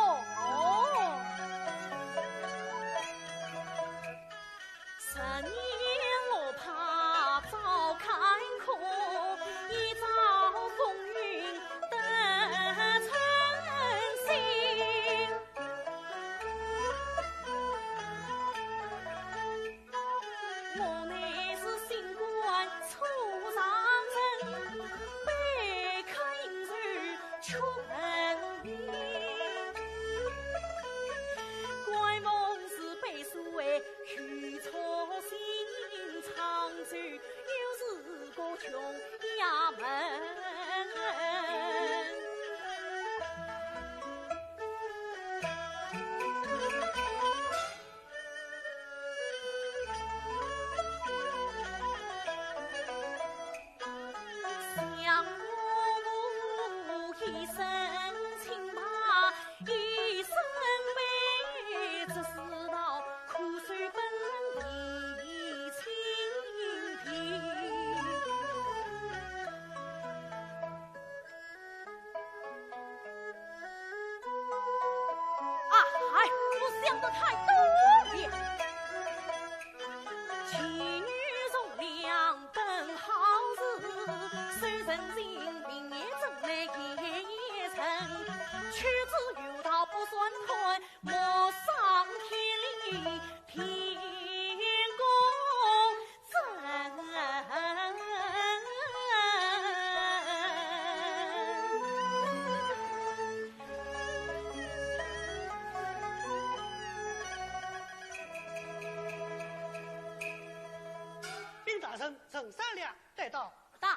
人陈三两带到。带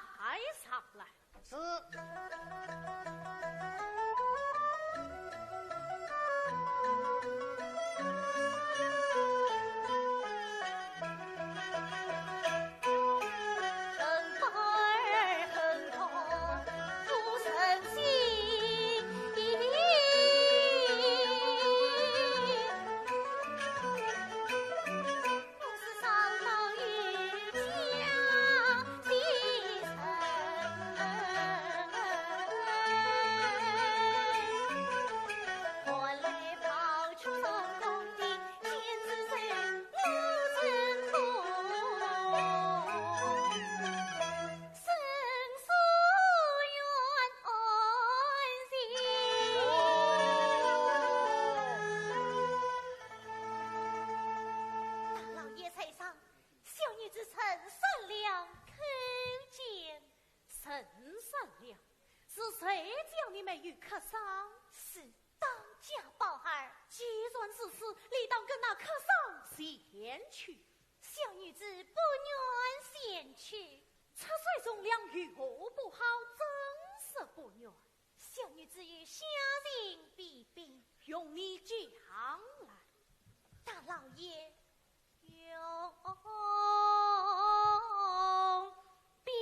上来。是。大老爷在上，小女子陈三两叩见。陈三两，是谁叫你没有客商？是当家宝二。既然如此，理当跟那客商前去。小女子不愿前去。出水从良，有何不好？真是不愿。小女子有下情便禀。容你讲来。大老爷，容禀。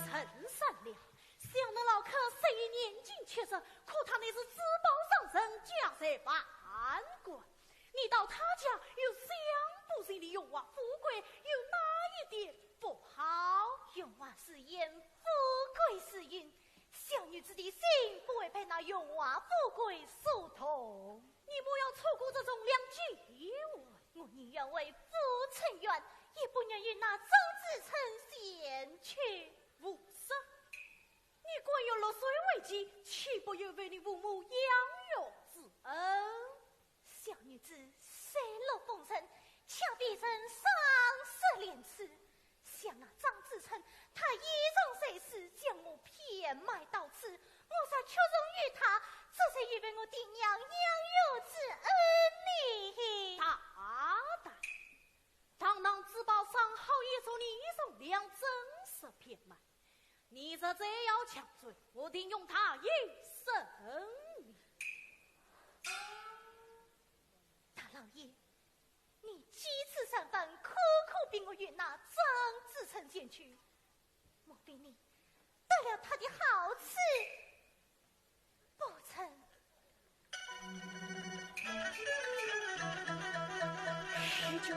陈三两，想那老客虽已年近七十，可他乃是珠宝商人，家财万贯。你到他家又想不起你荣华富贵，有哪一点不好？荣华似烟，富贵似云，小女子的心不会被那荣华富贵所动。你莫要错过这重良机会。我宁愿为父伸冤，也不愿与那张子成前去。胡说！你官有六岁为期，岂不有违你父母养育之恩？小女子虽落风尘，却未曾伤心廉耻。想那张子成，他一生才识将我骗卖到此，我若屈从于他，这才有违我爹娘养育之恩呢。大胆！堂堂珠宝商好意做你重良，真是骗卖。你若再要强嘴，我定用他一生命。大老爷，你几次三番苦苦逼我与那张子成前去，莫非你得了他的好处不成？喜酒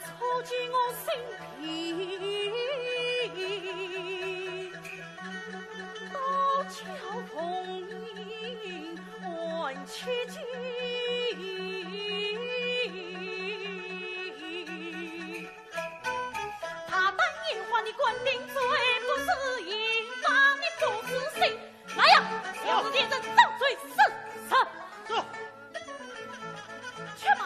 促进我心脾，多叫逢迎换千金。 大胆言话，你敢顶嘴不自信，骂你不自信。来呀，小子，见人掌嘴四十。走。去吧。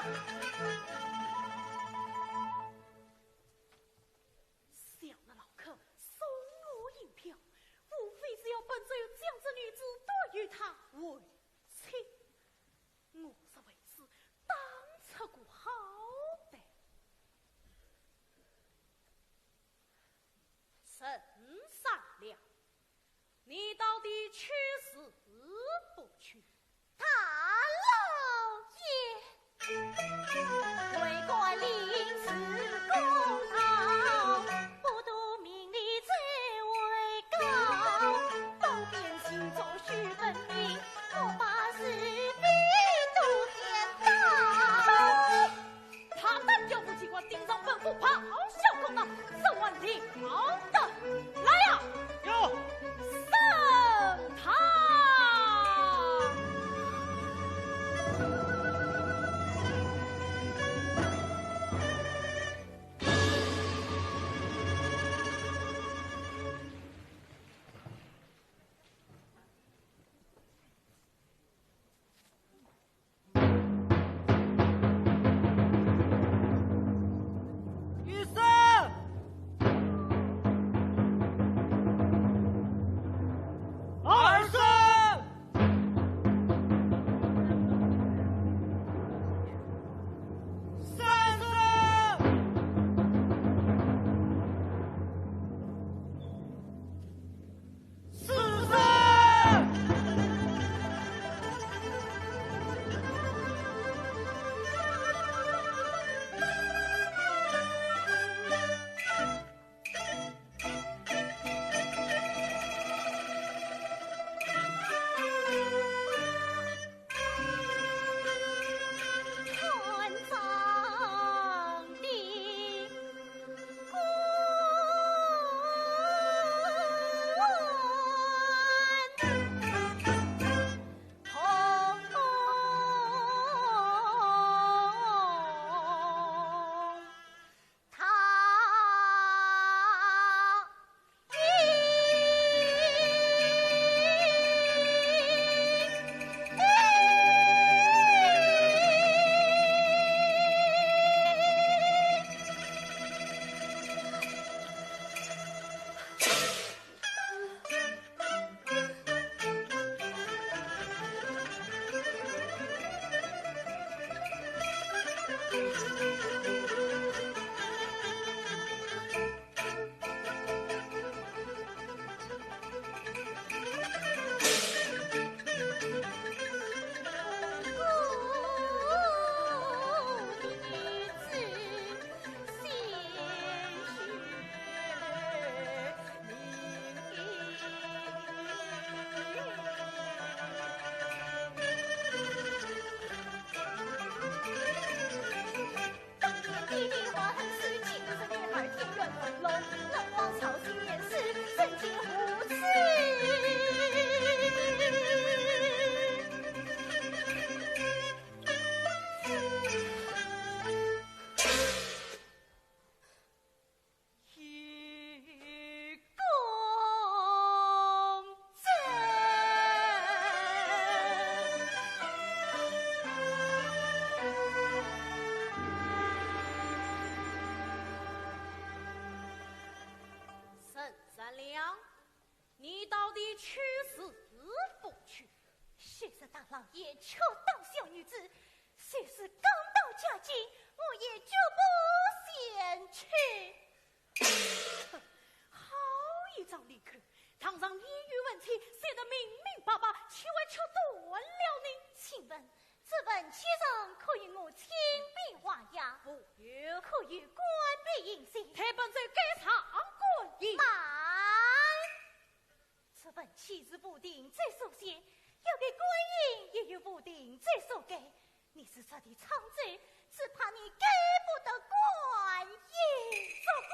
去是不去？谁说大老爷却当小女子？谁说刚到嘉靖，我也绝不前去。哼，好一张利口，堂上言语问题，写得明明白白，岂会却断了呢？请问这文契上可有我亲笔画押？无有。可有官笔印信？待本奏盖上官印。慢！这文契是无定奏所写，要盖官印也有无定奏所盖。你是他的钦差，只怕你盖不得官印。做官。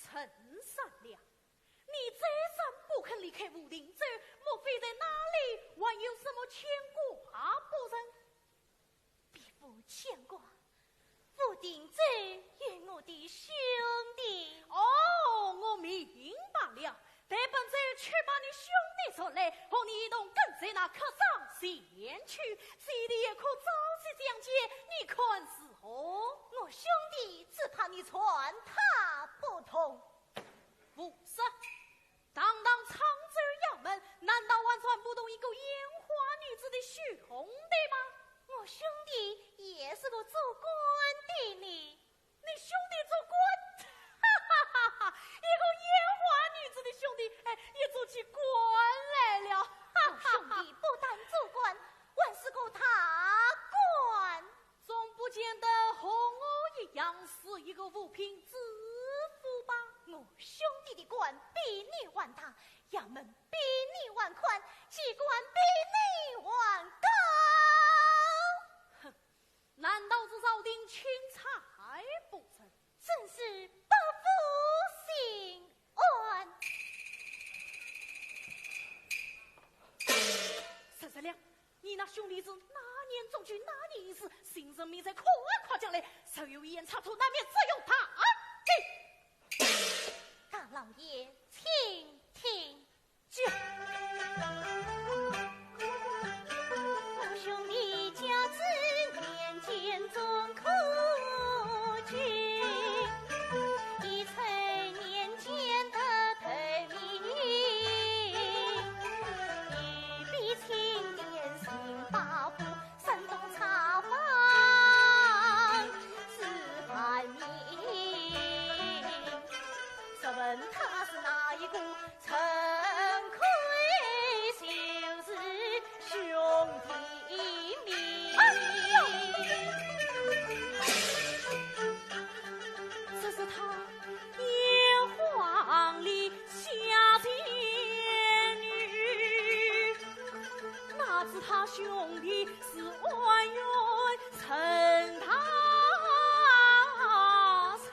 陈善良，你再三不肯离开无定奏，莫非在那里还有什么牵挂不成？别无牵挂，无定奏有我的兄弟。哦，我明白了。待本奏去把你兄弟捉来，和你一同跟在那客商前去，这里也可早些相见，你看如何？我兄弟只怕你劝他不通。无妨，堂堂沧州衙门，难道还传不动一个烟花女子的兄弟吗？我兄弟也是个做官的呢。你兄弟做官？哈哈哈哈！一个烟花女子的兄弟，哎，也做起官来了。哈哈哈！我兄弟不但做官，还是个大官。总不见得和我一样是一个五品知府吧？我兄弟的官比你还大，衙门比你还宽，机关比你还高。哼，难道是朝廷钦差不成？正是百夫姓安。陈善良，你那兄弟是哪年中举，哪年应试，姓甚名谁，快快讲来，稍有一言差错，难免适用大刑。大老爷，请听。 这是他眼光里下贱女，哪知他兄弟是恩怨深大深。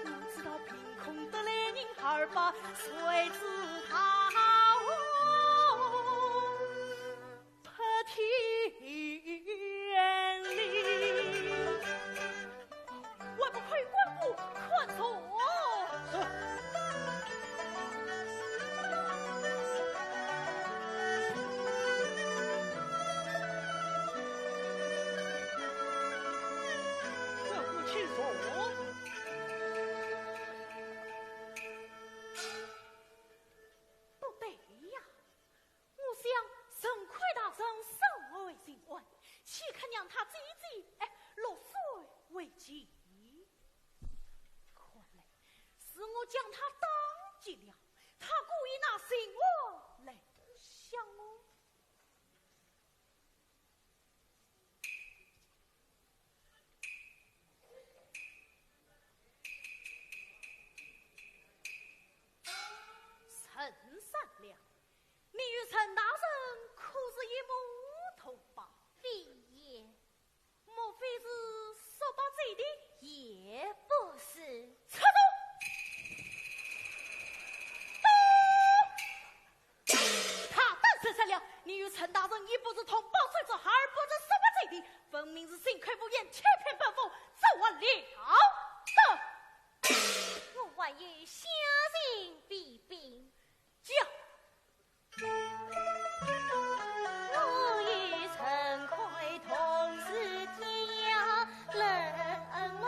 哪知道凭空得来人二百，谁知他哦 不听哩。还不快官府看座？是。官府请坐。不对呀， 我想，幸亏大人稍为心宽，岂肯让他姐姐，哎，落水为妻？看来是我将他打急了，他故意拿刑案来吓我。 陈善良，你与陈大人可是一母同胞？非也。莫非是叔伯姐弟？也不是。插手！ 大胆陈善良，你与陈大人一不是同胞手足，二不是叔伯姐弟，分明是信口胡言，欺骗本府，走完了。哼！我还有下情比禀。讲。我与陈魁同是家人哦。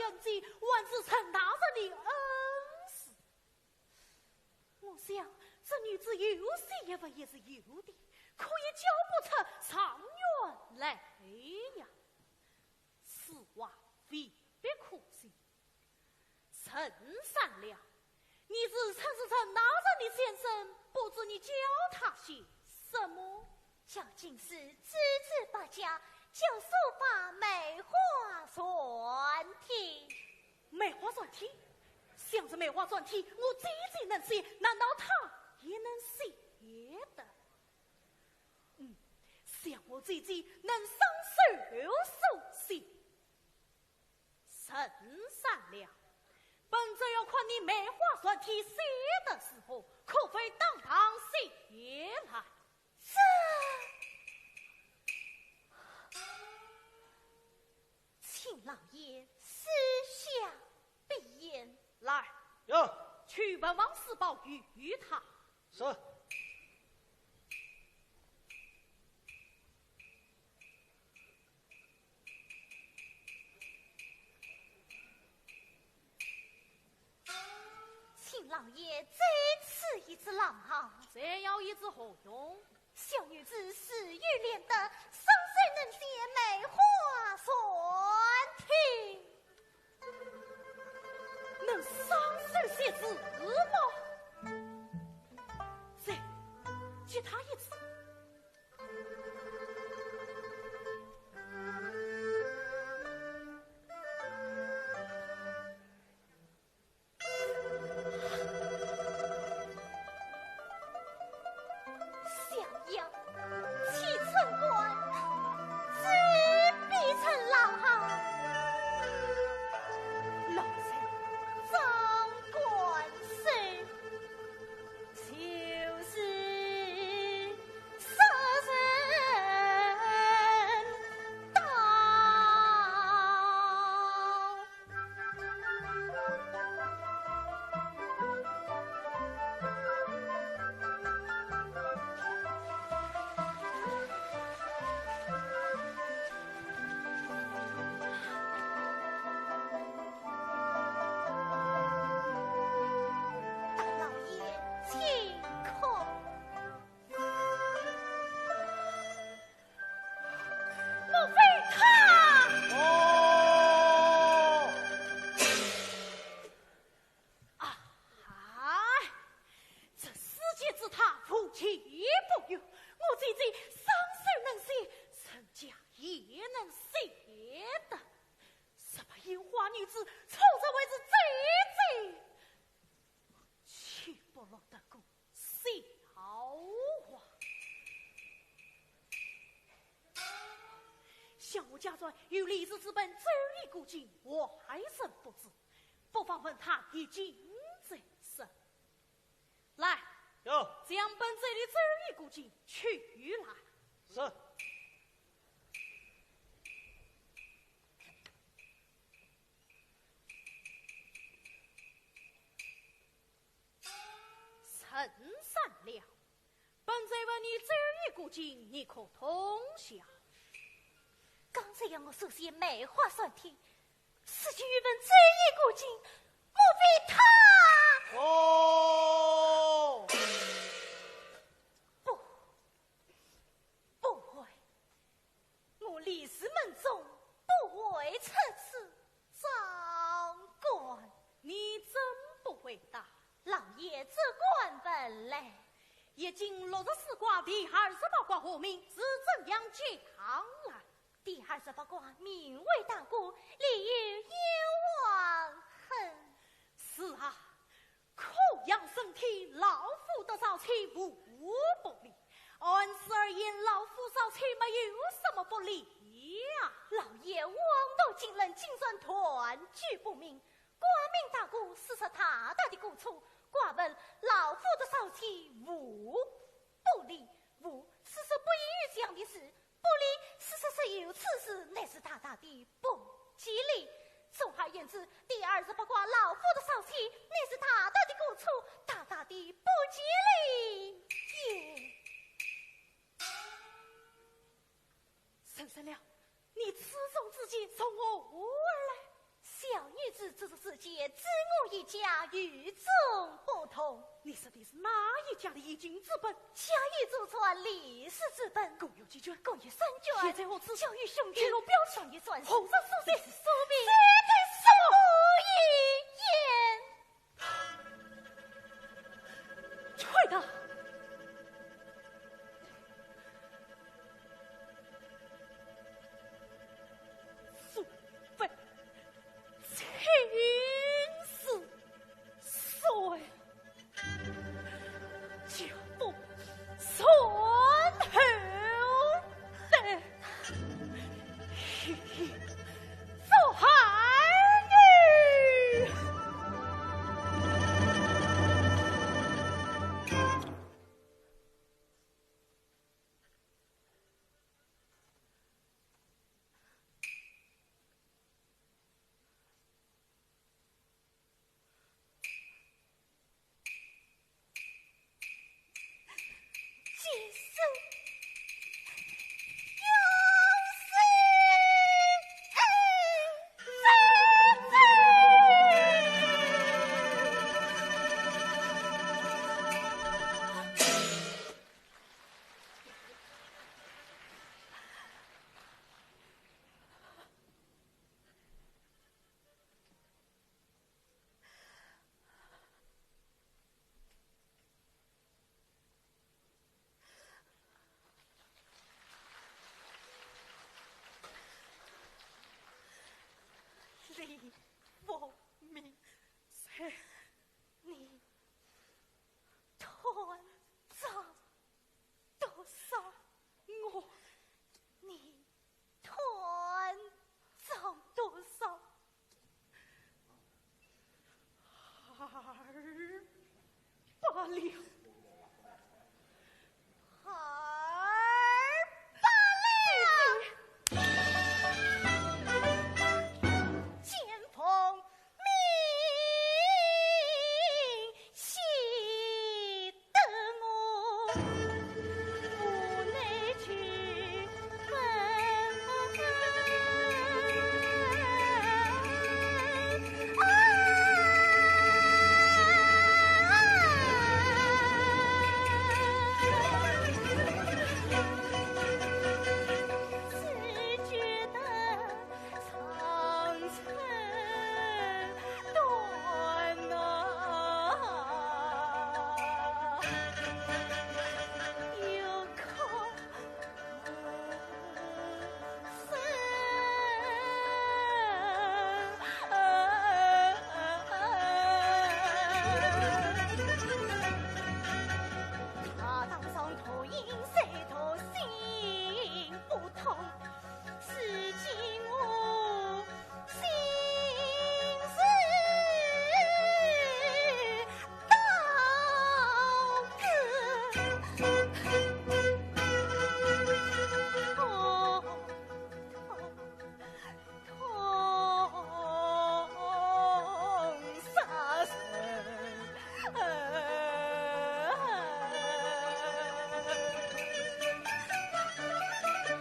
成就，还是陈大人的恩师。我想，这女子有些也不也是有的，可以教不出状元来呀。此话未必可信。 陈善良，你自称是陈大人的先生，不知你教她些什么？教进士，诸子百家，教书法、梅花篆帖。梅花篆帖？想这梅花篆帖，我姐姐能写，难道她也能写得？嗯，想我姐姐能双手书写。 陈善良，本座要看你梅花篆帖写得如何，可否当堂写来？这，请老爷赐下笔砚。来，有。去问王世宝与他。是。 请老爷再赐一支郎啊！再要一支何用？小女子自幼练得，双手能写梅花篆帖。能双手写字吗？再给他一支。 有李氏之本，周易古今，我还真不知，不妨问他一经再说。来，有，将本周的周易古今取来。是。 陈善良，本周问你周易古今，你可通晓？刚才要我书写梅花篆帖，如今又问周易古今，莫非他……哦，不，不会。 我李氏门中不会出此状元。你怎不回答？老爷只管问来。易经六十四卦第二十八卦何名？是怎样讲来？第二十八卦名为大过，里有妖王。哼。是啊， 可阳生天，老虎得少妻，无不利。按此而言，老虎少妻没有什么不利呀。老爷枉读经论，竟然断句不明。卦名大过，是说大大的过错。卦问老虎得少妻，无不利。无，是说不利于讲的事。 不利，是说是有此事，乃是大大的不吉利。总而言之，第二十八卦老虎得少妻，乃是大大的过错，大大的不吉利也。陈善良，你此种之见从何而来？小女子知书识礼，知我一家与众不同。你说的是哪一家的衣锦之本？家有祖传，历史之本。共有几卷？共有三卷。现在何处？交与兄弟。去路表上有传书。何人所写？是书名。写的什么？不一言。去吧。 苏菲，青丝水，脚步传后代，一一做儿女。 李无名，是你断章多少？我，你 断章多少？二八六。二八六。见风 明，喜得我无奈之分。只觉得 长城断呐，又可生。他当上头，因谁头心不痛。 如今我心事到底，痛，痛，痛杀人。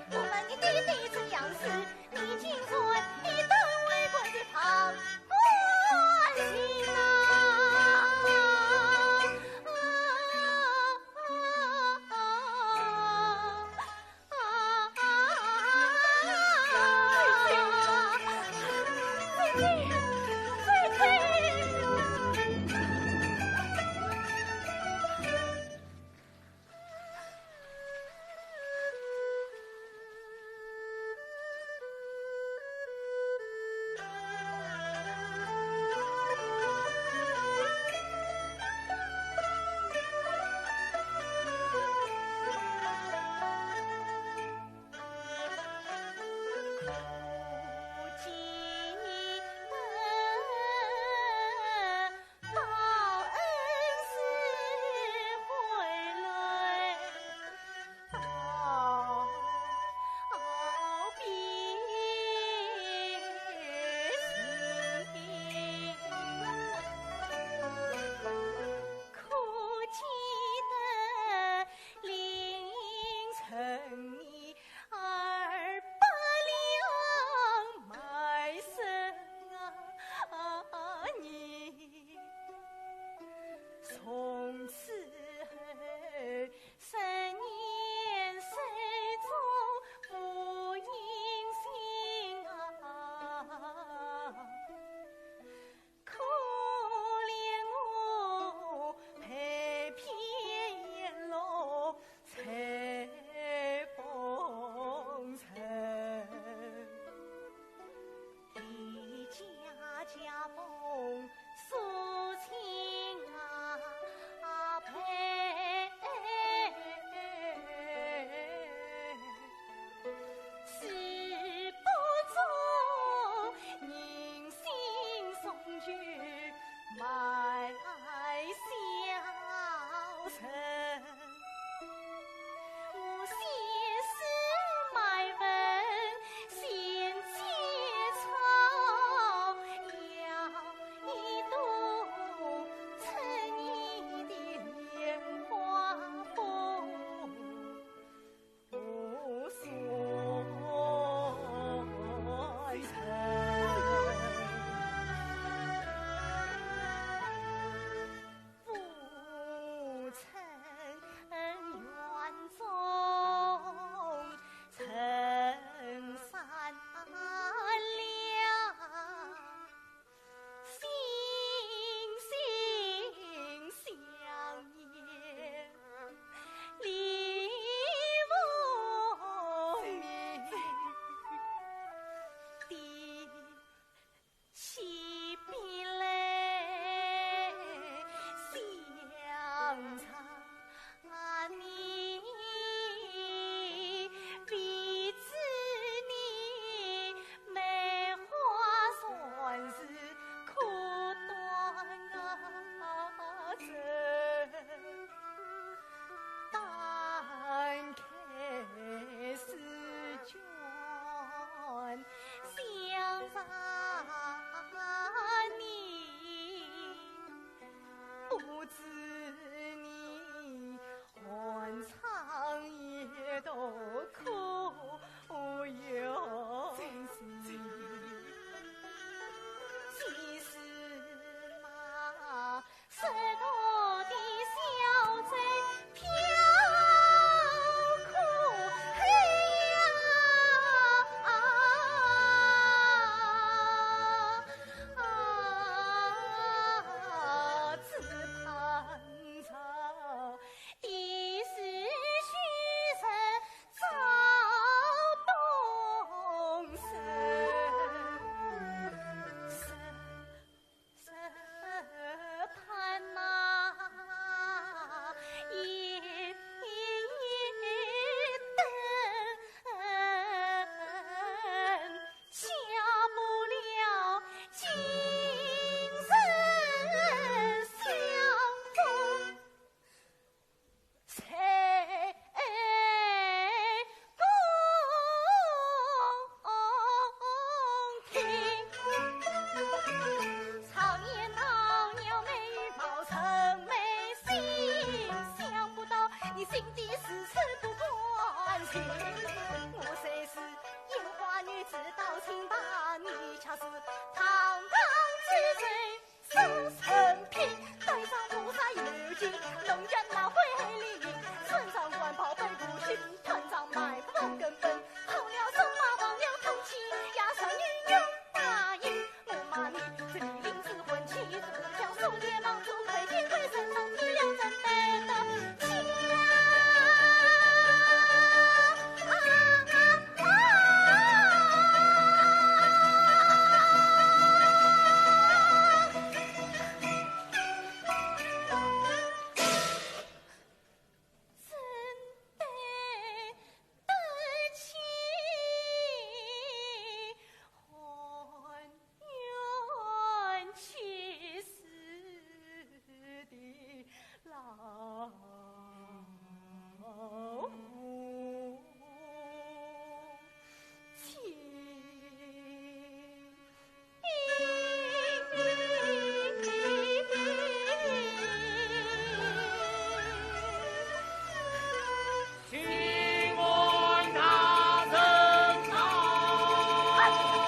我问你爹爹怎样死，你竟然一刀为官的旁观行啊！请问大人到。哎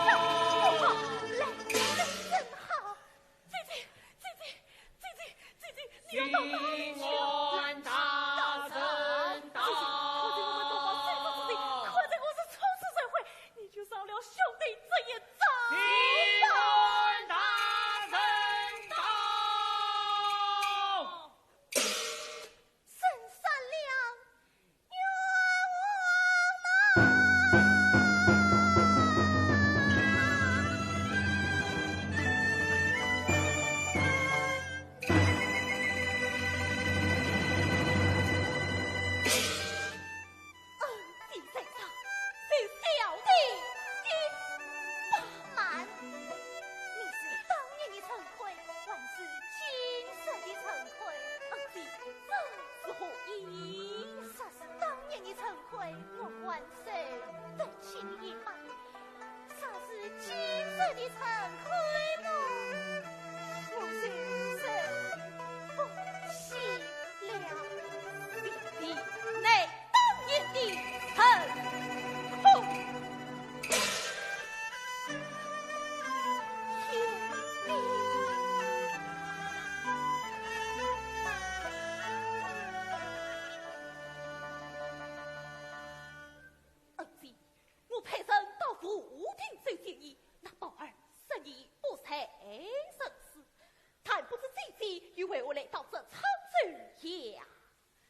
呀，不好，来人真好。姐姐，姐姐，姐姐，姐姐，你要到哪里去啊？请问大人到。姐姐，看在我们同胞手足之情，看在我是出师未捷，你就饶了兄弟这一遭吧。请问大人到。 沈善良，冤枉啊！恩情在上，是小弟的不满。你是当年的陈魁，还是今日的陈魁？恩情 这是何意？若是当年的陈魁，我还受得起吗？若是今日的陈魁呢？我虽然不起了，你乃当年的陈魁。 恩姐，我派人到浮萍洲建驿，那宝二说你不在人世，但不知姐姐又为何来到这沧州衙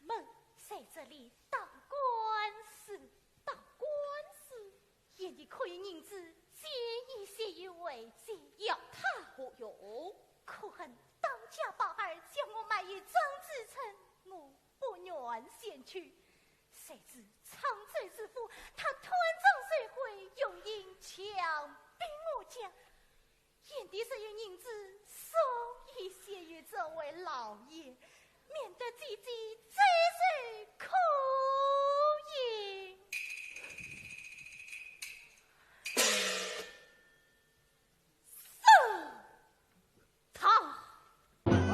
门？在这里打官司，打官司。 贤弟可有银子借一些与为姐？要他何用？可恨当家宝二将我卖与张子成，我不愿前去。谁知沧州知府他断章取义，用刑强逼我家。贤弟若有银子，送一些与这位老爷， 免得姐姐再受苦刑。是。他。啊！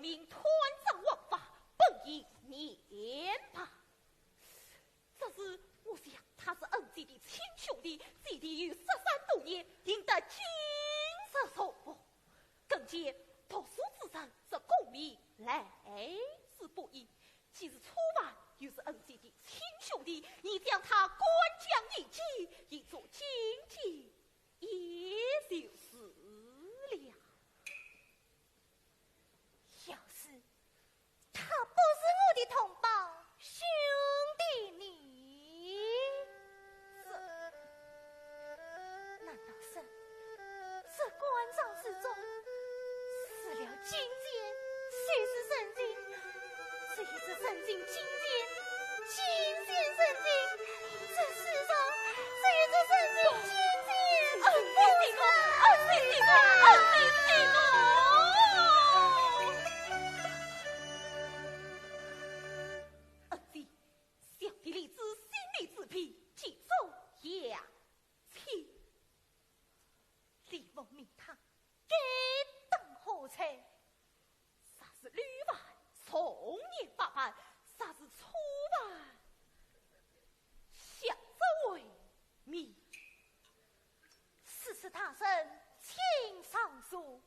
名贪赃枉法，本已严办。只是我想他是恩姐的亲兄弟，姐弟有失散多年，定得今日重逢。更兼读书之人是功名来之不易，既是初犯，又是恩姐的亲兄弟，你将他关将一起，以作警戒，也就是了。 要是他不是我的同胞兄弟呢？这，难道是这官场之中，除了金钱，谁是真情？谁是真情？金钱，金钱真情。 这世上只有这三种境界，恩姐息怒，恩姐息怒，恩姐息怒。恩姐，小弟李治心里自卑，急中要轻。李珑命他该当何罪？ 若是累犯，重严法办；若是初犯，下则为免。此事大人请上诉。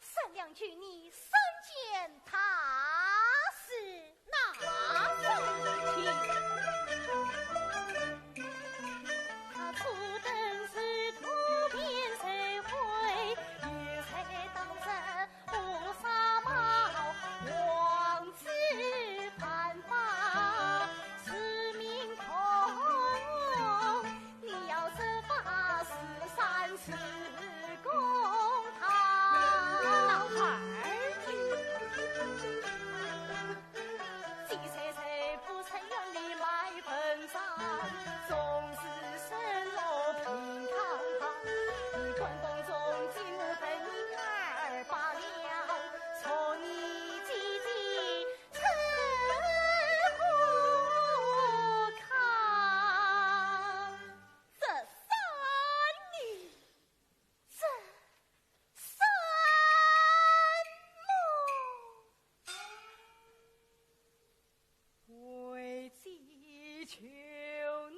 善良救你三件大事。哪三件？他初登是土边社会，又在当时乌纱帽，王子犯法，是命空。你要设法是善是公道。老二。既然谁不曾远离卖文章，总是身落平康堂。你关公中进我本营二罢了，说你姐姐 吃苦康。这三年，这三年，为姐求你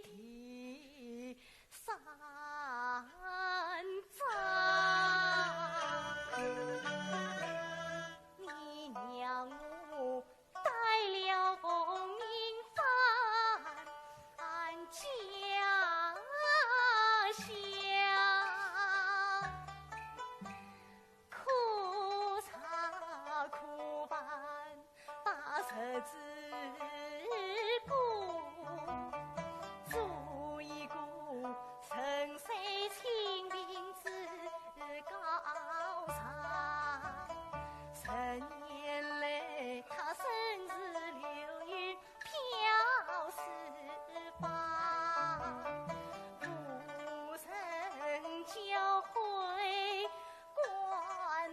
的 三章。你让我带了凤鸣返家乡，苦茶苦饭 把日子过，做一个人世清贫之高尚。十年来，他生死流云飘四方，无人教诲 贯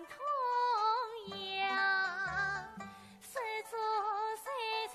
通阳，手足虽成